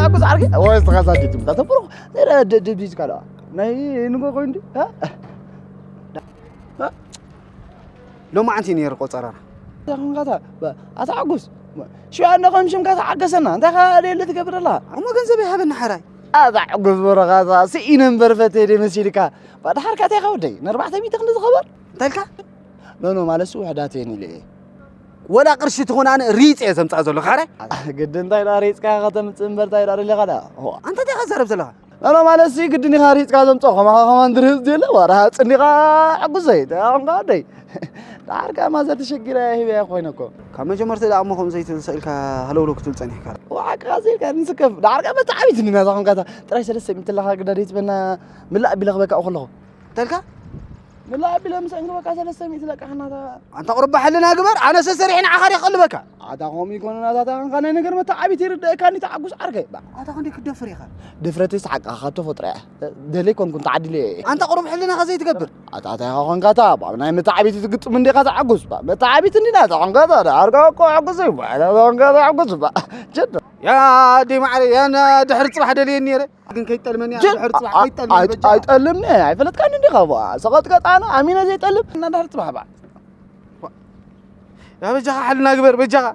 ኣጉዝ ዓርኪ ወይ ዝተኸዛጀት ትምጣ ተብሩ። ደደ ድብዚካ ደኣ ናይ ንጎ ኮይኑ ዲ ሎማዓንቲ ነይሩ ቆጸራና። ያኹንካታ ኣታ ዓጉስ ሽያ እንደ ከም ሽምካ ተዓገሰና። እንታይ ኻ ደለ ትገብር ኣላ? እሞ ገንዘብ ይሃበና ሓራይ። ኣታ ዓጉስ በረኻታ ስኢነ እምበር ፈተ ደ መሲልካ። ባድሓርካ እንታይ ኻ ወደይ ንኣርባዕተ ሚእቲ ክንዲ ዝኸበር እንታይ ኢልካ? ኖ ኖ ማለት ውሕዳት እየን ኢለ እየ። ወላ ቅርሺ ትኹን ኣነ ሪፅ እየ ዘምፃእ ዘሎ ካረ። ግዲ እንታይ ዳ ሪፅካ ከተምፅእ እምበር እንታይ ዳ ደለኻ ዳ? ሆ። ኣንተ እንታይ ኸዛረብ ዘለኻ? ኖ ኖ ማለት ሲ ግድን ኢኻ ሪፅካ ዘምፅኦ ከማኻ ከማን ድርህፅ የለ ዋራ ፅኒኻ ዕጉሰይ ተያኹንካ ኣደይ። ዳርካ ማዘር ተሸጊረ ሂበያ ኮይነ እኮ። ካብ መጀመርታ ደኣ እሞ ከምኡ ዘይትንሳ ኢልካ ሃለውለው ክትብል ጸኒሕካ። ዋዕካ ዘይልካ ንስከፍ ዳርካ መተዓቢት ንናታ ኾንካታ ጥራይ ሰለስተ ሚእቲ ለኻ ግዳ ደይትበና ምላእ ቢለ ክበካ ከለኹ። እንታይ ኢልካ? ምላእ ቢለ ምስ እንግበካ ሰለስተ ሚእቲ ለቃ ሓናታ። ኣንታ ቁርባ ሕልና ግበር፣ ኣነ ሰሰሪሕ ንዓኻ ዲየ ክቕልበካ። ኣታ ኾም ይኮነ ናታታ ኸንካ ናይ ነገር መተዓቢት ይርደእካ ኒ ተዓጉስ ዓርከይ። ኣታ ክንደይ ክትደፍር ኢኻ? ድፍረትስ ሓቃኻ ተፈጥሮ እያ። ደለይ ኮንኩን ተዓዲለ እየ። ኣንታ ቁሩብ ሕልናኻ ዘይትገብር። ኣታ እንታይ ኾንካታ? ባ ናይ መተዓቢት ትግጥም እንዲኻ ተዓጉስ። ባ መተዓቢት እንዲና ተኾንካታ። ዳ ኣርጋ እኮ ዓጉስ እዩ። ባ ዳ ኾንካታ ዓጉስ። ባ ጀዶ። ያ ደይ ማዕረ ያን ድሕሪ ጽባሕ ደልየ ነይረ። ግን ከይጠልመኒ ጀን- ድሕሪ ጽባሕ ኣ- ከይጠልመኒ ኣይ- በጃ። ኣይጠልምኒ ኣይፈለጥካኒ እንዲኻ። ባ ሰቐጥቀጣና ኣሚነ ዘይጠልም እና ድሕሪ ጽባሕ ባ ያ በጃኻ ሓልና ግበር በጃኻ።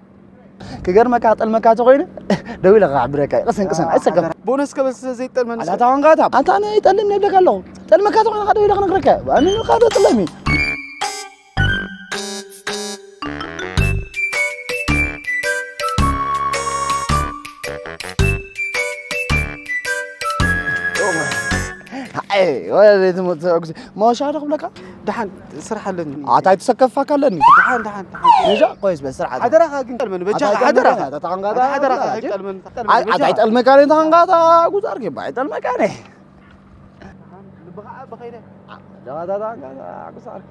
ክገርመካ ክጠልመካ ተኾይነ ደው ኢለ ክሕብረካ እየ። ቅሰን ቅሰን ኣይሰከም። ቦነስ ከበስ ዘይጠልመኒ ኣታ ታዋንጋታ ኣታ ኣነ ይጠልም ነብለካ ኣለኹ። ጠልመካ ተኾይነ ደው ኢለ ክነግረካ እየ። ኣነ ካዶ ጥለሚ። ኣይ ወደ ቤት ሞት ተኩሲ መወሻ ዶ ክብለካ። ደሓን ስራሕ ኣለኒ። ኣታ ኣይትሰከፋካ ኣለኒ። ደሓን ደሓን ደሓን። ነጃ ቆይስ በስራሕ ኣታ። ሓደራኻ ግን ጠልመኒ በጃኻ ኣታ ሓደራኻ። ኣይጠልመካ፣ ኣታ ተኸንጋታ ሓደራኻ ኣታ። ኣይጠልመኒ። ኣይ ኣታ ኣይጠልመካ ነኝ ተኸንጋታ ጉዛር ጌባ ኣይጠልመካ ነኝ። ልብኻ በኸይደ። ደኸታ ተኸንጋታ ጉዛር።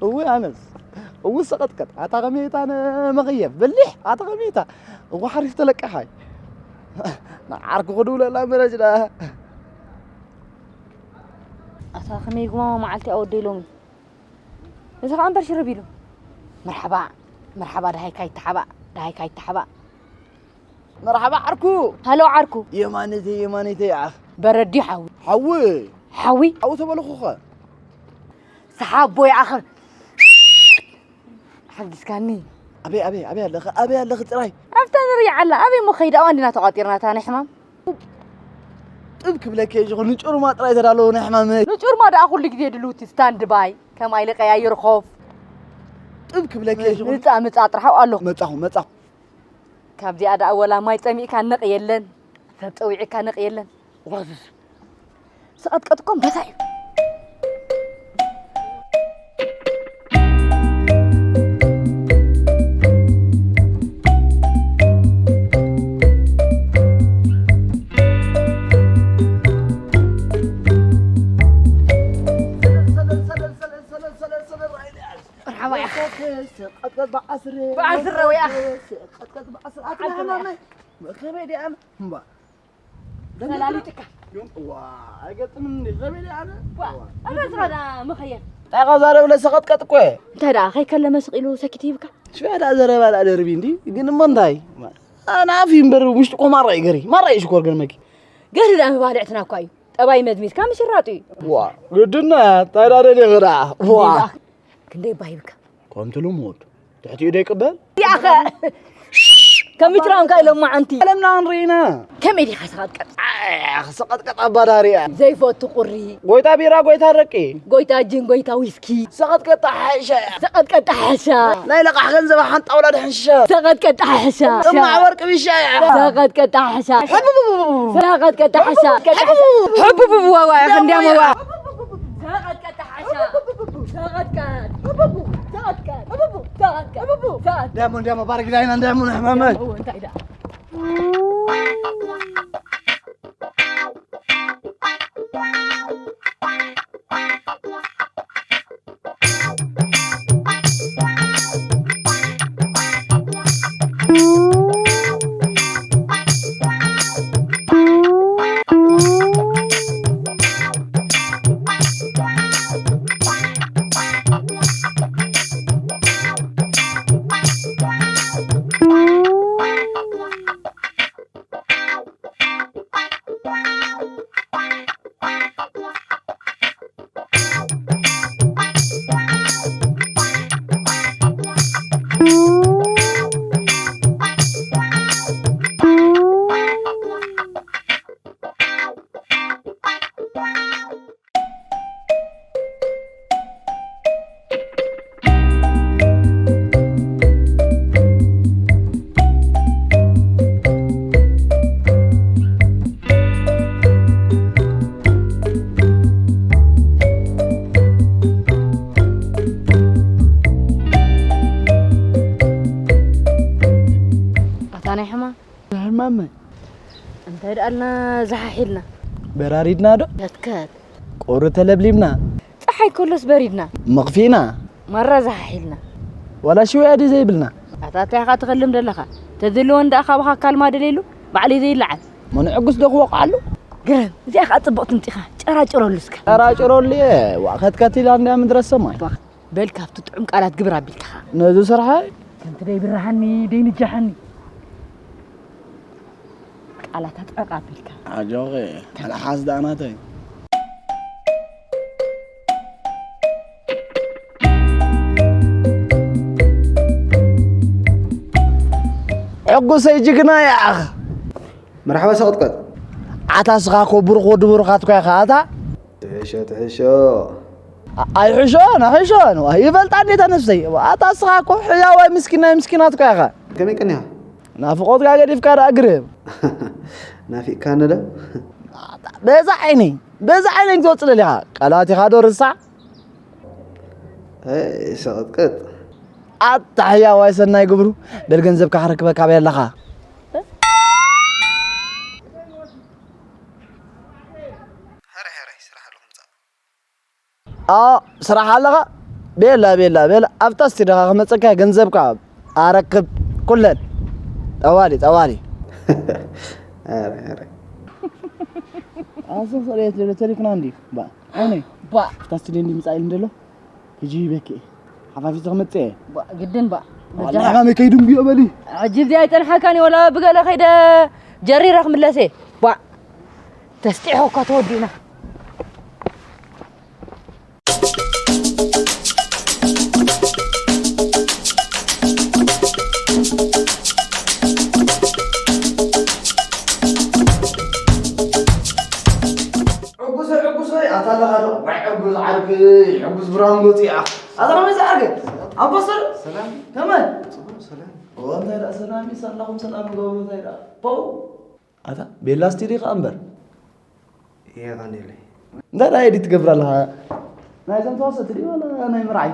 እዊ ኣነስ እዊ ሰቐጥቀጥ ኣታ ከመይታ ነመኸየፍ በሊሕ ኣታ ከመይታ እዋ ሓሪፍ ተለቀሓይ። ንዓርኩ ክድውለላ መረጅዳ። ኣታ ከመይ ጉማማ መዓልቲ ኣወደይ ሎሚ። እዚ ኸኣ እምበር ሽርብ ኢሉ። መርሓባ፣ መርሓባ፣ ደሃይካ ይተሓባእ፣ ደሃይካ ይተሓባእ። መርሓባ ዓርኩ። ሃሎ ዓርኩ። የማነተይ፣ የማነተይ፣ ኣኽ። በረድ ድዩ ሓዊ? ሓዊ። ሓዊ? ሓዊ ተበልኹኸ። ሰሓቦ ይኣኸ። ሓጊዝካኒ። ኣበይ፣ ኣበይ፣ ኣበይ ኣለኺ፣ ኣበይ ኣለኺ ጥራይ። ኣብታ ንሪኣ ኣላ፣ ኣበይ እሞ ኸይዳ፣ ኣዋን ዲና ተቋጢርና እታ ናይ ሕማም። ጥብ ክብለኪ እየ፣ ንጩርማ ጥራይ ተዳለዎ ናይ ሕማመይ። ንጩርማ ደኣ ኩሉ ግዜ ድልውቲ ስታንድ ባይ፣ ከምኣ ኢለ ቀያይር ኾፍ። ጥብ ክብለኪ እየ፣ ምጻ፣ ምጻ ጥራሕ ኣለኹ። መጻኹ፣ መጻኹ። ካብዚኣ ደኣ ወላ ማይ ጸሚእካ ነቕ የለን፣ ሰብ ጸዊዕካ ነቕ የለን። ዋዝዝ። ሰቐጥቀጥኩም በታ እዩ። መርሓባ ኢኻ። ቀጥቀጥ ብዓስረ። ብዓስረ ወይ ኣኽ። ቀጥቀጥ ብዓስረ። ኣቲ ብዓስረ። መሓመድ፣ ከመይ ድኣ? እምባ። ፈላሊጥካ። ዋ፣ ኣይገጥምን እንዴ? ከመይ ድኣ? ዋ፣ ዋ። ኣበዝኻ ደኣ መኸየን። እንታይ ኸዛረብ ለሰቐጥቀጥ እኮ እየ። እንታይ ደኣ ከይከለመ ስቕ ኢሉ ሰኪት ይብካ? ሽያ ደኣ ዘረባ ደኣ ደርቢ እንዲ። ግን እሞ እንታይ? ኣነ ኣፍ እምበር ውሽጢ እኮ ማራ እዩ ገሪ። ማራ እዩ ሽኮር ገርመኪ። ገሪ ደኣ መባልዕትና እኳ እዩ። ጠባይ መድሚትካ ምሽራጡ እዩ። ዋ፣ ግድና፣ እንታይ ደኣ ደሊኺ ደኣ? ዋ። ክንደይ እባ ሂብካ? ከምቲ ልሙድ። ትሕቲኡ ዶ ይቅበል? ያኸ። ከም ትራምካ ኢሎም መዓንቲ። ዓለምና ንርኢና። ከመይ ዲኻ ሰቓጥቀጥ? ኣሕ፣ ሰቐጥቀጥ ኣባዳሪ እያ። ዘይፈቱ ቁሪ። ጎይታ ቢራ፣ ጎይታ ኣረቂ። ጎይታ ጅን፣ ጎይታ ዊስኪ። ሰቐጥቀጥ ሓሻ እያ። ሰቐጥቀጥ ሓሻ። ናይ ለቓሕ ገንዘብ ሓንቲ ጣውላ ድሕን ሽሻ። ሰቐጥቀጥ ሓሻ። ጥማዕ ወርቂ ቢሻ እያ። ሰቐጥቀጥ ሓሻ። ሰቐጥቀጥ ሓሻ። ሕቡቡቡ ዋዋ እያ፣ ክንድያ መዋ። ሰቐጥቀጥ ሓሻ። ሰቐጥቀጥ። ሰቐጥቀጥ። ዳሞ፣ ዳሞ፣ ባርግ ዳይና፣ ዳሞ፣ ሕማመ። እንታይ ዳ? ኣታ ናይ ሕማም። ናይ ሕማም። እንታይ ደኣልና ዝሓሒልና? በራሪድና ዶ? ከትከት። ቁሪ ተለብሊብና። ጸሓይ ከሎስ በሪድና። መኽፊና። ማራ ዝሓሒልና። ዋላ ሽውያ ድዩ ዘይብልና? ኣታ እንታይ ኢኻ ትኸልም ዘለኻ? ተዝልወን ደኣ ካባኻ ካልማ ደልየሉ፣ ባዕለይ ዘይለዓል። መን ዕጉስ ዶ ክወቕዓሉ? ግረም፣ እዚኣ ኸኣ ጽብቕቲ ምጢኻ፣ ጨራጭረሉ እስከ። ጨራጭረሉ እየ፣ ዋእ ከትከት ኢላ እንድያ ምድረ ሰማይ። በል ካብቲ ጥዑም ቃላት ግብር ኣቢልካኻ። ነዚ ስርሓይ? ከምቲ ደይብርሃኒ፣ ደይንጃሓኒ። ቃላታ ጠቕ ኣቢልካ። ኣጆኺ፣ መልሓስ ደኣ ናተይ። ዕጉሰይ ጅግና ይኣኽ። መርሓባ ሰቕጥቀጥ። ኣታ ስኻ እኮ ብሩኽ ወዲ ብሩኻት እኮ ኢኻ ኣታ። ትሕሾ፣ ትሕሾ። ኣ-፣ ኣይሕሾን፣ ኣይሕሾን። ዋ፣ ይበልጣ እንዴታ ነፍሰይ። ዋ፣ ኣታ ስኻ እኮ ሕያዋይ ምስኪን ናይ ምስኪናት እኮ ኢኻ። ከመይ ቀኒኻ? ናፍቖትካ ገዲፍካ ደኣ ግርም። ናፊቕካኒ ዶ? በዛ ዓይነይ፣ በዛ ዓይነይ ክትወጽእ ደሊኻ። ቃላት ኢኻ ዶ ርሳዕ? ኣይ፣ ሰቕጥቅጥ። ኣታ ሕያዋይ ሰናይ ግብሩ፣ በል ገንዘብካ ክረክበካ በይ ኣለኻ። ሕራይ፣ ሕራይ፣ ስራሕ ኣለኹ ምጻእ። ኣ፣ ስራሕ ኣለኻ? ቤላ፣ ቤላ፣ ቤላ፣ ኣብታ ስቱዲዮኻ ክመጸካ ገንዘብካ ኣረክብ ኩለን። ጠዋሊ፣ ጠዋሊ። ሕራይ፣ ሕራይ። ኣሰ፣ ሰለየት ተሪክና እንዲ፣ ባ። ኣነ ባ። ፍታስቲ ደንዲ ምጻእ ኢሉ እንደሎ፣ ሕጂ ይበኪ። ሓፋፊሰ ክመጽእ እየ። ባ፣ ግድን ባ። ዋላ በጃኻ። ሕማመይ ከይድንጉዮ በሊ። ሕጂ እዚ ኣይጸንሓካን እዩ፣ ወላ ብገለ ከይደ ጀሪረ ክምለስ እየ። ባ። ተስጢሖ እኳ ተወዲእና። ዕጉሰይ፣ ዕጉሰይ፣ ኣታ ኣለኻ ዶ? ዋይ፣ ዕጉስ ዓርኪ፣ ዕጉስ ብርሃን ጎጺኣ። ኣታ ከመይ ዝዓርገ? ኣምባሰል? ሰላም። ከመይ? ጽቡቕ፣ ሰላም። ኦ፣ እንታይ ደኣ ሰላም እዩ፣ ሳላኹም ሰላም ንገብሩ፣ እንታይ ደኣ? ፖው። ኣታ፣ ቤላ ስቱዲዮ ኸኣ እምበር። የቐንየለይ። እንታይ ደኣ ኤዲት ትገብር ኣለኻ? ናይዞም ተዋሰእቲ ድዩ ዋላ ናይ መርዓይ?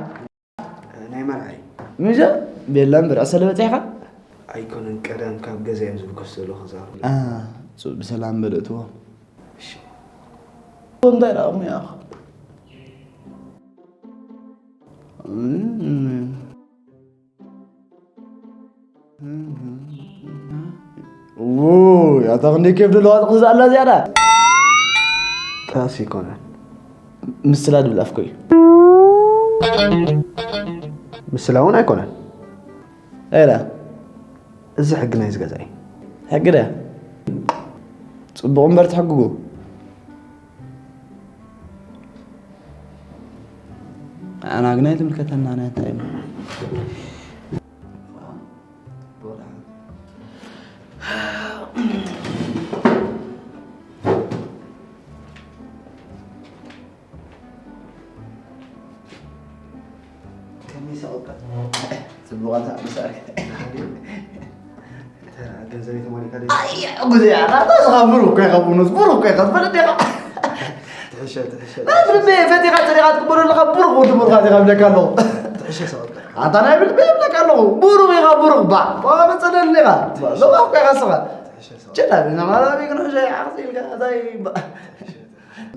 ናይ መርዓይ። ምሸ? ቤላ እምበር፣ ዕሰለ በጺሕካ? ኣይኮነን፣ ቀደም ካብ ገዛ እዮም ዝብገሱ ዘለዉ፣ ከዛ። ኣ፣ ሱ-፣ ብሰላም በል እትዎ። እሺ። እንታይ ደኣ እሞ ያኸ? እም። ውይ፣ ኣታ ክንደይ ኬፍ ዘለዋ ትኽዛእ ኣላ እዚኣ ደኣ። ጣስ ይኮነን። ምስላ ድብል ኣፍኮ እዩ። ምስላ እውን ኣይኮነን። ኤላ። እዚ ሕጊ ናይዚ ገዛ እዩ። ሕጊ ድያ? ጽቡቕ እምበር ትሕግጉ። ኣና ግን ኣይትምልከተና፣ ናይ እንታይ እሞ? ዑጉሰይ፣ ዋንታ ምሳሌ። ገንዘብ የተማሪካ ደይ ኣየ ጉዜ ኣታ ስኻ ብሩክ እኮ ኢኻ ብእውነት ብሩክ እኮ ኢኻ ትፈልጥ ዲኻ? ትሕሸ ትሕሸ ናይ ብልቢ ፈቲኻ ጸዲኻ ትቅበሎ ኣለኻ ብሩክ ወዲ ብሩኻት ኢኻ ብለካ ኣለኹ። ትሕሸ ሰቐጥ ኣታ ናይ ብልቢ ይብለካ ኣለኹ ብሩክ ኢኻ ብሩክ ባ ባ መጸለኒ ኢኻ። ለዋ እኮ ኢኻ ስኻ ትሕሸ ሰቐጥ ጀላ ብና ማላቢ ግን ሕሸ ዓቕሲ ኢልካ እንታይ ባ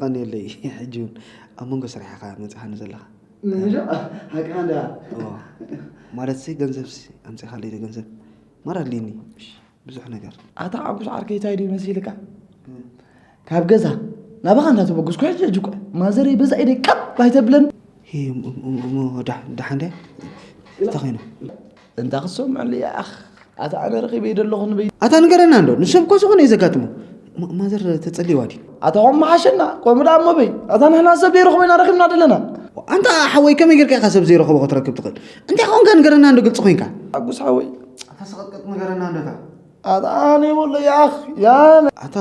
ቀኒለይ። ሕጂ እውን ኣብ መንጎ ስራሕ ኢኻ መጽሓኒ ዘለኻ። ምንሻ ሓቅኻ እንዳ እዋ፣ ማለት ሲ ገንዘብ ሲ ኣምጺኻለይ ዶ ገንዘብ ማራ ኣድልየኒ ብዙሕ ነገር። ኣታ ዓጉስ ዓርከይ ታይ ድዩ መሲልካ? ካብ ገዛ ናባኻ እንዳተበገስኩ ሕጂ ሕጂ እኮ ማዘረይ በዛ ኢደይ ቀብ ኣይተብለን። ሂ፣ እሞ፣ እሞ፣ እሞ፣ ዳሕ-፣ ዳሓን ድያ? እንታይ ኾይኑ? እንታ ክሰምዐሉ ይኣኽ። ኣታ ኣነ ረኺበ ይደለኹ ንበይ። ኣታ ንገረና እንዶ፣ ንሰብ እኮ ዝኾነ እዩ ዘጋጥሞ። ማ-፣ ማዘር ተጸልይዋ ድዩ? ኣታ ኾም መሓሸና፣ ከምኡ ደኣ እሞ በይ። ኣታ ንሕና ሰብ ዘይረኽቦ ኢና ረኺብና ደለና። ኣንታ ሓወይ፣ ከመይ ጌርካ ኢኻ ሰብ ዘይረኽቦ ክትረክብ ትኽእል? እንታይ ኾንካ ንገረና እንዶ ግልጺ ኾይንካ። ኣጉስ ሓወይ። ኣታ ሰቐጥቀጥ ንገረና እንዶ እታ። ኣታ ኣነ ይበሎ ይኣኽ፣ ያ ነ- ኣታ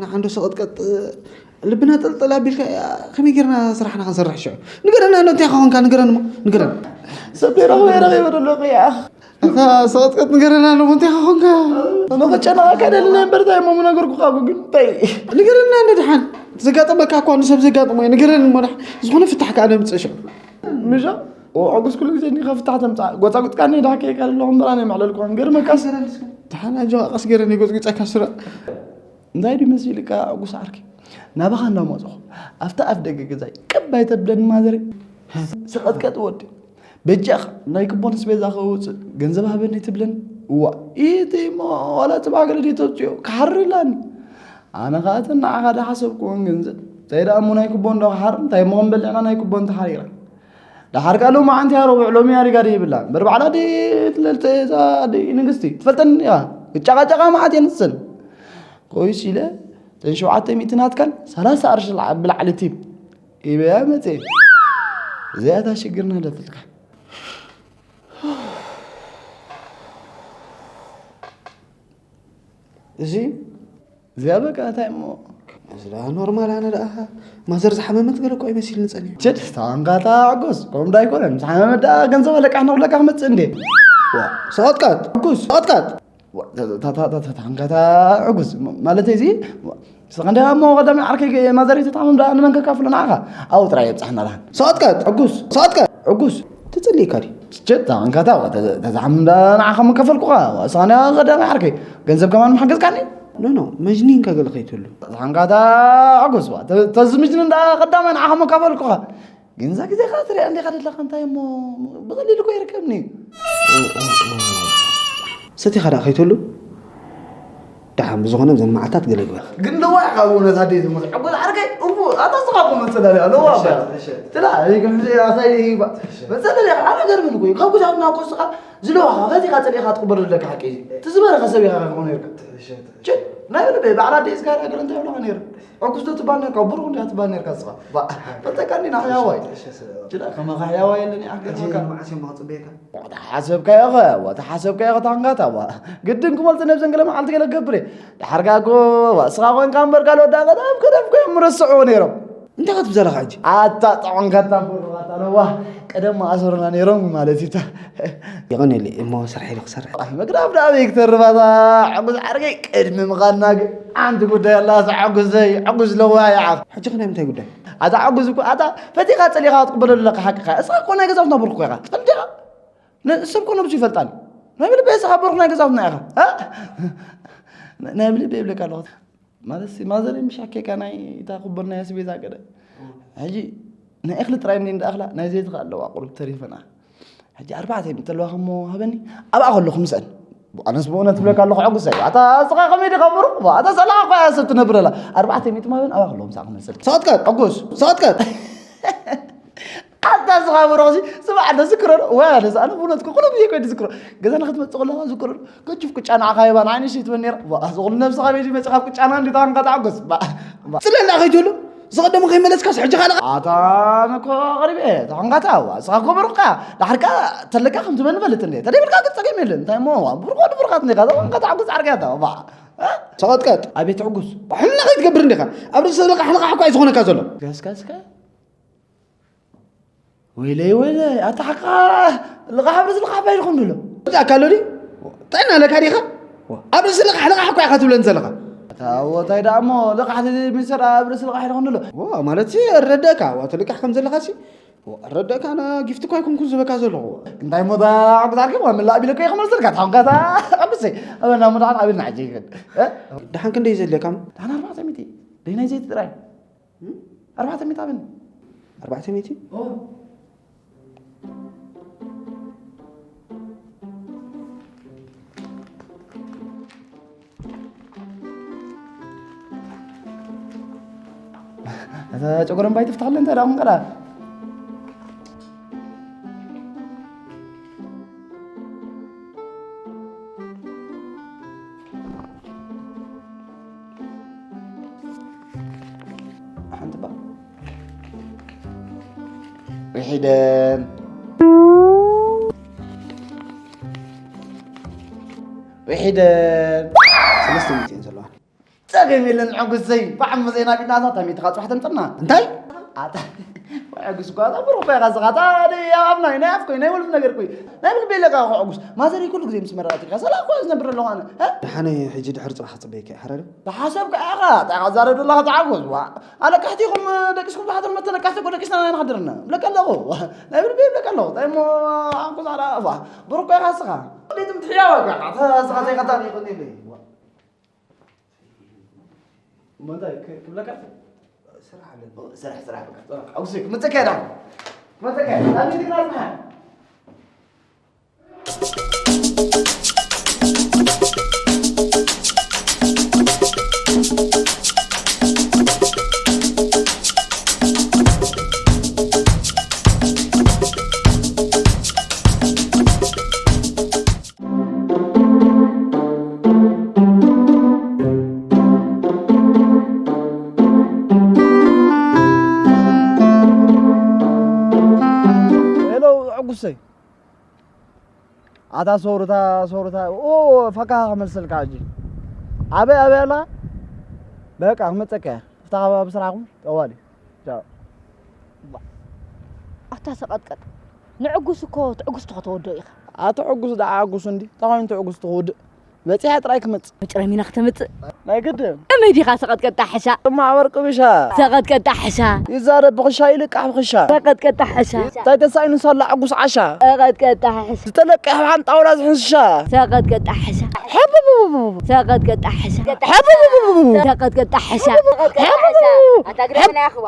ንዓንዶ ሰቐጥቀጥ ልብና ጥልጥል ኣቢልካ፣ ከመይ ጌርና ስራሕና ክንሰርሕ ሽዑ? ንገረና እንዶ እንታይ ኾንካ ንገረኒ እሞ፣ ንገረኒ። ሰብ ዘይረኽቦ እየ ረኺበ ደለኹ ይኣኽ። ኣታ ሰቐጥቀጥ ንገረና እንዶ እንታይ ኾንካ? መቐጨናኻ ከደልና እምበር እንታይ እሞ ምነገርኩኻ እኮ ግን እንታይ? ንገረና እንዶ ደሓን። ዘጋጠመካ እኳ ንሰብ ዘጋጥሞ እዩ። ንገረኒ እሞ ደሓን። ዝኾነ ፍታሕ ከኣ ነምጽእ ሽዑ። ምሻ? ኦ፣ ዕጉስ ኩሉ ግዜ እንዲኻ ፍታሕ ተምጽኣ። ጎጻጉጽካኒ ዳሕከ ኢልካ ዘለኹ እምበር ኣነ የማዕለልኩኻን። ገርመካስ? ንገረኒ እስከ። ደሓን ኣጆኻ ቀስ ገይረ እየ ጎጽጒጸካ ስረ። እንታይ ድዩ መሲልካ ዕጉስ ዓርከይ? ናባኻ እንዳመጽኹ፣ ኣብታ ኣፍ ደገ ገዛይ ቅብ ኣይተብለኒ ማዘረይ። ሰቐጥቀጥ ወዲ። በጃኻ ናይ ክቦን ኣስቤዛ ከውጽእ ገንዘብ ሃበኒ ትብለኒ። እዋ፣ ኢቲ እሞ ዋላ እቲ ማእከል ድዩ ተውጽኦ? ክሓርር ኢላኒ። ኣነ ኸኣ እቲ ንዓኻ ዝሓሰብክዎን ገንዘብ፣ እንታይ ደኣ እሞ ናይ ክቦን ዶ ክሓርር? እንታይ እሞ ክንበልዕ ኢና ናይ ክቦን ተሓሪርና? ደሓር ከኣ ሎማዓንቲ እያ ረቡዕ፣ ሎሚ እያ ሪጋ ድዩ ይብላ? እምበር ባዕላ ድዩ ትለልተ እዛ ድዩ ንግስቲ? ትፈልጠኒ ኢኻ። ክጨቓጨቓ መዓት እየ ንሰን። ኮይስ ኢለ፣ እተን ሸውዓተ ሚእቲ ናትካን ሰላሳ ቅርሺ ላዕ-፣ ብላዕሊ ቲፕ ሂበያ መጽየ። እዚኣ እታ ሽግርና ኣለትልካ። እዚ እዚኣ በቃ እንታይ እሞ? እዚ ደኣ ኖርማል፣ ኣነ ደኣ ማዘር ዝሓመመት ገለ እኮ እዩ መሲልኒ ጸኒሑ። ችድ፣ ተዋንካታ ዕጉስ፣ ከምኡ ዶ ኣይኮነን? ምስ ሓመመት ደኣ ገንዘብ ኣለቃሕ ንኽብለካ ክመጽእ እንዴ? ዋ፣ ሰቐጥቀጥ፣ ዕጉስ፣ ሰቐጥቀጥ። ዋ፣ ተ-፣ ተ-፣ ተ-፣ ተ-፣ ተ-፣ ተዋንካታ ዕጉስ፣ ማ-፣ ማለተይ እዚ፣ ዋ፣ ንስኻ እንዲኻ እሞ ቀዳማይ ዓርከይ ማዘረይ ተታመም ደኣ ንመን ከካፍሎ ንዓኻ? ኣብኡ ጥራይ የብጽሓና ደሓን። ሰቐጥቀጥ፣ ዕጉስ፣ ሰቐጥቀጥ፣ ዕጉስ። ተጸሊእካ ድዩ? ችድ፣ ተዋንካታ፣ ዋ፣ ተ-፣ ተዛሓምም ደኣ ንዓኻ ምከፈልኩኻ። ዋ፣ ንስኻ እንዲኻ ቀዳማይ ዓርከይ። ገንዘብ ከማን ምሓገዝካኒ? ኖ፣ ኖ፣ መጅኒንካ ገለ ከይትህሉ። ተዛሓምካታ ዕጉስ፣ ዋ፣ ተ-፣ ተዚ ምጅኒ ደኣ ቀዳማይ ንዓኻ ምከፈልኩኻ። ግን እዛ ግዜኻ ትሪኣ እንዲኻ ዘለኻ እንታይ እሞ ብቐሊሉ እኮ ይርከብኒ እዩ። ኦ፣ ኦ፣ ኦ። ሰቲኻ ደኣ ከይትህሉ? ደሓን ብዝኾነ እዘን መዓልታት ገለ ግበር። ግን ለዋህ ኢኻ ብእውነት ኣደይ ትመስል። ዕጉስ ዓርከይ፣ እቡ፣ ኣታ ንስኻ እኮ መጸዳድያ፣ ለዋህ እሺ፣ እባ። እሺ። ትላ፣ እይ፣ ግን ሕዚ ኣሳይ፣ እይ፣ እባ። እሺ። መጸዳድያ ኢኻ፣ ኣነ ገርምን እኮ እዩ። ካብ ጉዳትና እኮ ንስኻ ዝለዋኻ፣ ፈቲኻ ጸሊእኻ ትቕበሎ ዘለካ ሓቂ እዩ። እቲ ዝበረኸ ሰብ ኢኻ ክትኮን ነርካ። እሺ፣ እሺ። ችድ፣ ናይ ብልበይ፣ ባዕላ ኣደይ ዝጋራ ገለ እንታይ ይብለኻ ነይሩ? ዕጉስ ዶ ትባል ነርካ? ብሩኽ እንዲኻ ትባል ነርካ ንስኻ። ባ፣ ፈተካ እንዲና ሕያዋይ። እሺ፣ እሺ፣ እሺ። ችዳ፣ ከማኻ ሕያዋይ የለን፣ ይኣክል ሕጂ ኸካ። መዓስ እዮም ክጽበየካ? ተሓሰብካዮ ኸ፣ ዋ፣ ተሓሰብካዮ ኸ ታንጋታ፣ ዋ። ግድን ክመልጥ ነብዘን ገለ መዓልቲ ገለ ክገብር እየ። ደሓርካ እኮ፣ ዋ፣ እስኻ ኮንካ እምበር ካልኦት ዳኣ ቀደም ቀደም እኮ እዮም ምረስዕዎ ነይሮም። እንታይ ክትብል ዘለኻ ሕጂ? ኣታ ጥዑም ከታ ብሩኻት ኣለዋ። ቀደም መኣሰሩና ነይሮም ማለት እዩ። የቐንየለይ እሞ ስራሕ ኢሉ ክሰርሕ። ኣይ፣ መግዳፍ ደኣ ኣበይ ክተርፍ ኣታ ዕጉስ ዓርከይ፣ ቅድሚ ምኻድና ግን ሓንቲ ጉዳይ ኣላ፣ ኣታ ዕጉሰይ፣ ዕጉስ ለዋህ ይዓኽ። ሕጂ ኸ ናይ ምንታይ ጉዳይ? ኣታ ዕጉስ እኮ፣ ኣታ ፈቲኻ ጸሊኻ ክትቅበሎ ዘለካ ሓቅኻ። እስኻ እኮ ናይ ገዛውትና ብሩኽ እኮ ኢኻ። ትፈልጥ ዲኻ? ነ-፣ ሰብ እኮ ነብሱ ይፈልጣል። ናይ ብልቢ እስኻ ብሩኽ ናይ ገዛውትና ኢኻ። እ? ናይ ብልቢ ይብለካ ኣለኹ። ማለት ሲ ማዘር ምሽ ኣኬካ ናይ እታ ክቦን ናይ ኣስቤዛ ቀደ። ሕጂ ናይ እኽሊ ጥራይ እንዲ እንዳኣኽላ ናይ ዘይቲ ከ ኣለዋ ቁሩብ ተሪፈና። ሕጂ ኣርባዕተ ሚእቲ ኣለዋ ከሞ ሃበኒ። ኣብኣ ከለኹ ምስአን። ኣነስ ብእውነት ትብለካ ኣለኹ ዕጉስ ኣዩ። ኣታ እስኻ ከመይ ዲኻ ብሩኽ? ኣታ ሰላም እኳ እያ ሰብ ትነብረላ። ኣርባዕተ ሚእቲ ማበን ኣብኣ ከለኹ ምሳእ ክመልሰልኪ። ሰቐጥቀጥ! ዕጉስ! ሰቐጥቀጥ! ኣታ ዝኻበሮ ሲ ስማዕ፣ ኣነ ዝክረር ወይ ኣነ ዝኣነ ብእውነት እኮ ኩሉ ግዜ ኮይዲ ዝክሮ። ገዛና ክትመጽእ ከለኻ ዝክረር። ገጅፍ ቅጫ ንዓኻ ይባ ንዓይ ንእሽተይ ትበል ነይራ። ዋ፣ እዚ ኩሉ ነብስኻ ቤት ይመጽእ ካብ ቅጫና እንዲ ተዋንካ ተዓጎስ። ባ፣ ባ። ጽለላ ከይትብሉ፣ ዝቐደሙ ከይመለስካስ ሕጂ ካልእ ኣታ ኣነ እኮ ቀሪበ እየ። ተዋንካ ተዓዋ፣ እስኻ እኮ ብሩኽካ። ዳሕርካ ተለካ ከም ትበል ንፈልጥ እንዴ። ተደይብልካ ግን ጸገም የለን። እንታይ እሞ፣ ዋ፣ ብሩኽ ወዲ ብሩኻት እንዴ፣ ካዛ ተዋንካ ተዓጎስ ዓርክያ ተዋ። ባ። እ? ሰቐጥቀጥ። ኣቤት ዕጉስ። ሕልና ከይትገብር እንዲኻ። ኣብ ርእሲ ዘለካ ሕልቓ እኳ እዩ ዝኾነካ ዘሎ። ገስከስከ። ወይለይ ወይለይ ኣታ ሓቃ ልቓሕ ኣብ ርእሲ ልቓሕ ባይልኩም ድሎ። እዛ ኣካሎ ድዩ? ጥዕና ኣለካ ዲኻ? ኣብ ርእሲ ልቓሕ ልቓሕ እኮ ኢኻ ትብለን ዘለኻ። ኣታ ወታይ ደኣ እሞ ልቓሕ ሚኒስተር ኣብ ርእሲ ልቓሕ ኢልኩም ድሎ። ዋ ማለት ሲ እረዳእካ፣ ዋ ትልቃሕ ከም ዘለኻ ሲ ዋ እረዳእካ፣ ኣነ ጊፍቲ እኮ ኣይኮንኩን ዝበካ ዘለኹ። እንታይ እሞ እዛ ዕጉስ ዓርከይ ዋ ምላእ ቢለካ ኢኻ መልሰልካ፣ ታሕንካታ ቀብሰይ ኣበና ምድሓን ኣበልና ሕጂ ይኸድ። እ? ደሓን ክንደይ ዘድልየካ? ደሓን ኣርባዕተ ሚእቲ ደይናይ ዘይቲ ጥራይ። ኣርባዕተ ሚእቲ ኣበኒ። ኣርባዕተ ሚእቲ? እዛ ጨጉሪ እምባይ ትፍታለ እንታይ ደኣ ምንቀራ? ሓንቲ ባ ውሒደን ውሒደን ሰለስተ ሚእቲ እየን ዘለዋ። ጸገም የለን ዕጉሰይ፣ ብዓሚ ዜና ቢናታ ታሚትኻ ጽባሕ ተምጽና። እንታይ? ኣታ ዕጉስ ጓዛ ብሩኽ እኮ ኢኻ ስኻ። ኣታ ደይ ኣብ ናይ ናይ ኣፍኮይ ናይ ወልፍ ነገር ኮይ ናይ ብል ቤለካ እኮ ዕጉስ ማዘሪ ኩሉ ግዜ ምስ መረዳት ኢኻ ሰላ እኮ ዝነብር ኣለኹ ኣነ። እ? ደሓነ ሕጂ ድሕሪ ጽባሕ ክጽበየካ እየ፣ ሓራዶ? ዝሓሰብካ ኢኻ፣ እንታይ ኢኻ ትዛረብ ዘለኻ ተዓጎዝ? ዋ፣ ኣለቃሕቲ ኢኹም ደቂስኩም ዝሓድር መተ ለቃሕቲ እኮ ደቂስና ኢና ንሓድርና። ብለካ ኣለኹ። ናይ ብልቢ ብለካ ኣለኹ። እንታይ እሞ ዓንኩ ዛዕዳ፣ ዋ፣ ብሩኽ እኮ ኢኻ ስኻ። እንዴት ምትሕያዋ እኮ ኢኻ። ኣታ ስኻ ዘይቀጣ ይኹን ኢለ። ዋ። እሞ እንታይ ክ-፣ ክብለካ? ስራሕ ኣለኒ። ስራሕ፣ ስራሕ፣ በቃ፣ ስራሕ። ኣውሲ፣ ክመጸካ እየ ዳ። ክመጸካ እየ። ኣብ ቤት ግና ጽናሕ። ሄሎ፣ ዕጉሰይ። ኣታ ሶሩታ፣ ሶሩታ፣ ኦ፣ ፈካ ክመልሰልካ ሕጂ። ኣበይ፣ ኣበይ ኣላ? በቃ፣ ክመጸካ እየ። ፍታ ኣብ ስራሕኩም፣ ጠዋሊ። ቻው። ኣታ ሰቐጥቀጥ። ንዕጉስ እኮ ትዕጉስ ትኾተወዶ ኢኻ። ኣታ ዕጉስ ደኣ ዕጉስ እንዲ። እንታይ ኮይኑ ትዕጉስ ትኽውድእ? በጺሐ ጥራይ ክመጽእ። መጭረሚና ክትምጽእ? ናይ ግድን። ከመይ ዲኻ ሰቐጥቀጣ ሕሻ? እማ ወርቂ ብሻ። ሰቐጥቀጣ ሕሻ። ይዛረብ ብኽሻ ይልቃሕ ብኽሻ። ሰቐጥቀጣ ሕሻ። እንታይ ተሳኢኑ ሳላ ዕጉስ ዓሻ? ሰቐጥቀጣ ሕሻ። ዝተለቀሐ ብሓን ጣውላ ዝሕንሻ። ሰቐጥቀጣ ሕሻ። ሕቡቡቡቡ። ሰቐጥቀጣ ሕሻ። ሕቡቡቡቡ። ሰቐጥቀጣ ሕሻ። ኣታ ግደፈና ያኽዋ።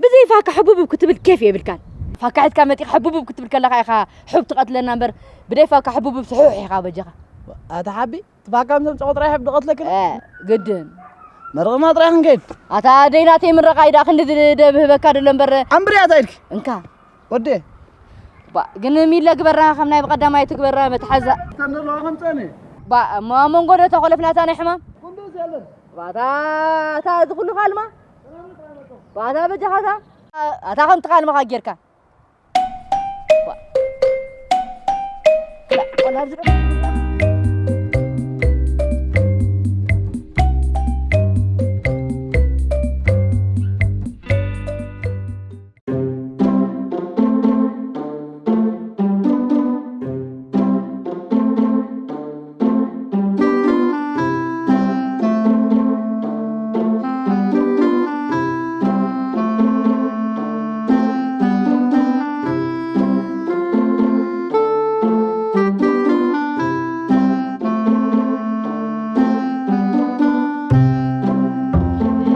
ብዘይ ፋካ ሕቡቡብ ክትብል ኬፍ የብልካን። ፋካ ሒዝካ መጢኻ ሕቡቡብ ክትብል ከለኻ ኢኻ ሑብ ትቐትለና እምበር ብደይ ፋካ ሕቡቡብ ስሑሕ ኢኻ በጃኻ። ኣታ ሓቢ ትፋካ ምስ ኣምጸኦ ጥራይ ሕብ ድቐትለክን? እ፣ ግድን። መርቕና ጥራይ ክንከይድ። ኣታ ደይናተይ ምረቓ ኢዳ ክንዲ ድ-፣ ደብህበካ ደሎ እምበር። ኣንብርያ ኣታ ኢድኪ። እንካ። ወዴ። ባ፣ ግን ሚለ ግበራ ከም ናይ ብቐዳማይ ትግበራ መትሓዛ። ተንደሎ ከም ጸኒ። ባ፣ እሞ ኣብ መንጎ ዶ ተኾለፍና እታ ናይ ሕማም? ኩንዱስ የለን። ባታ፣ እታ እዚ ኩሉ ካልማ? ባታ በጃኻታ? ኣታ ከም ትኻልመኻ ጌርካ።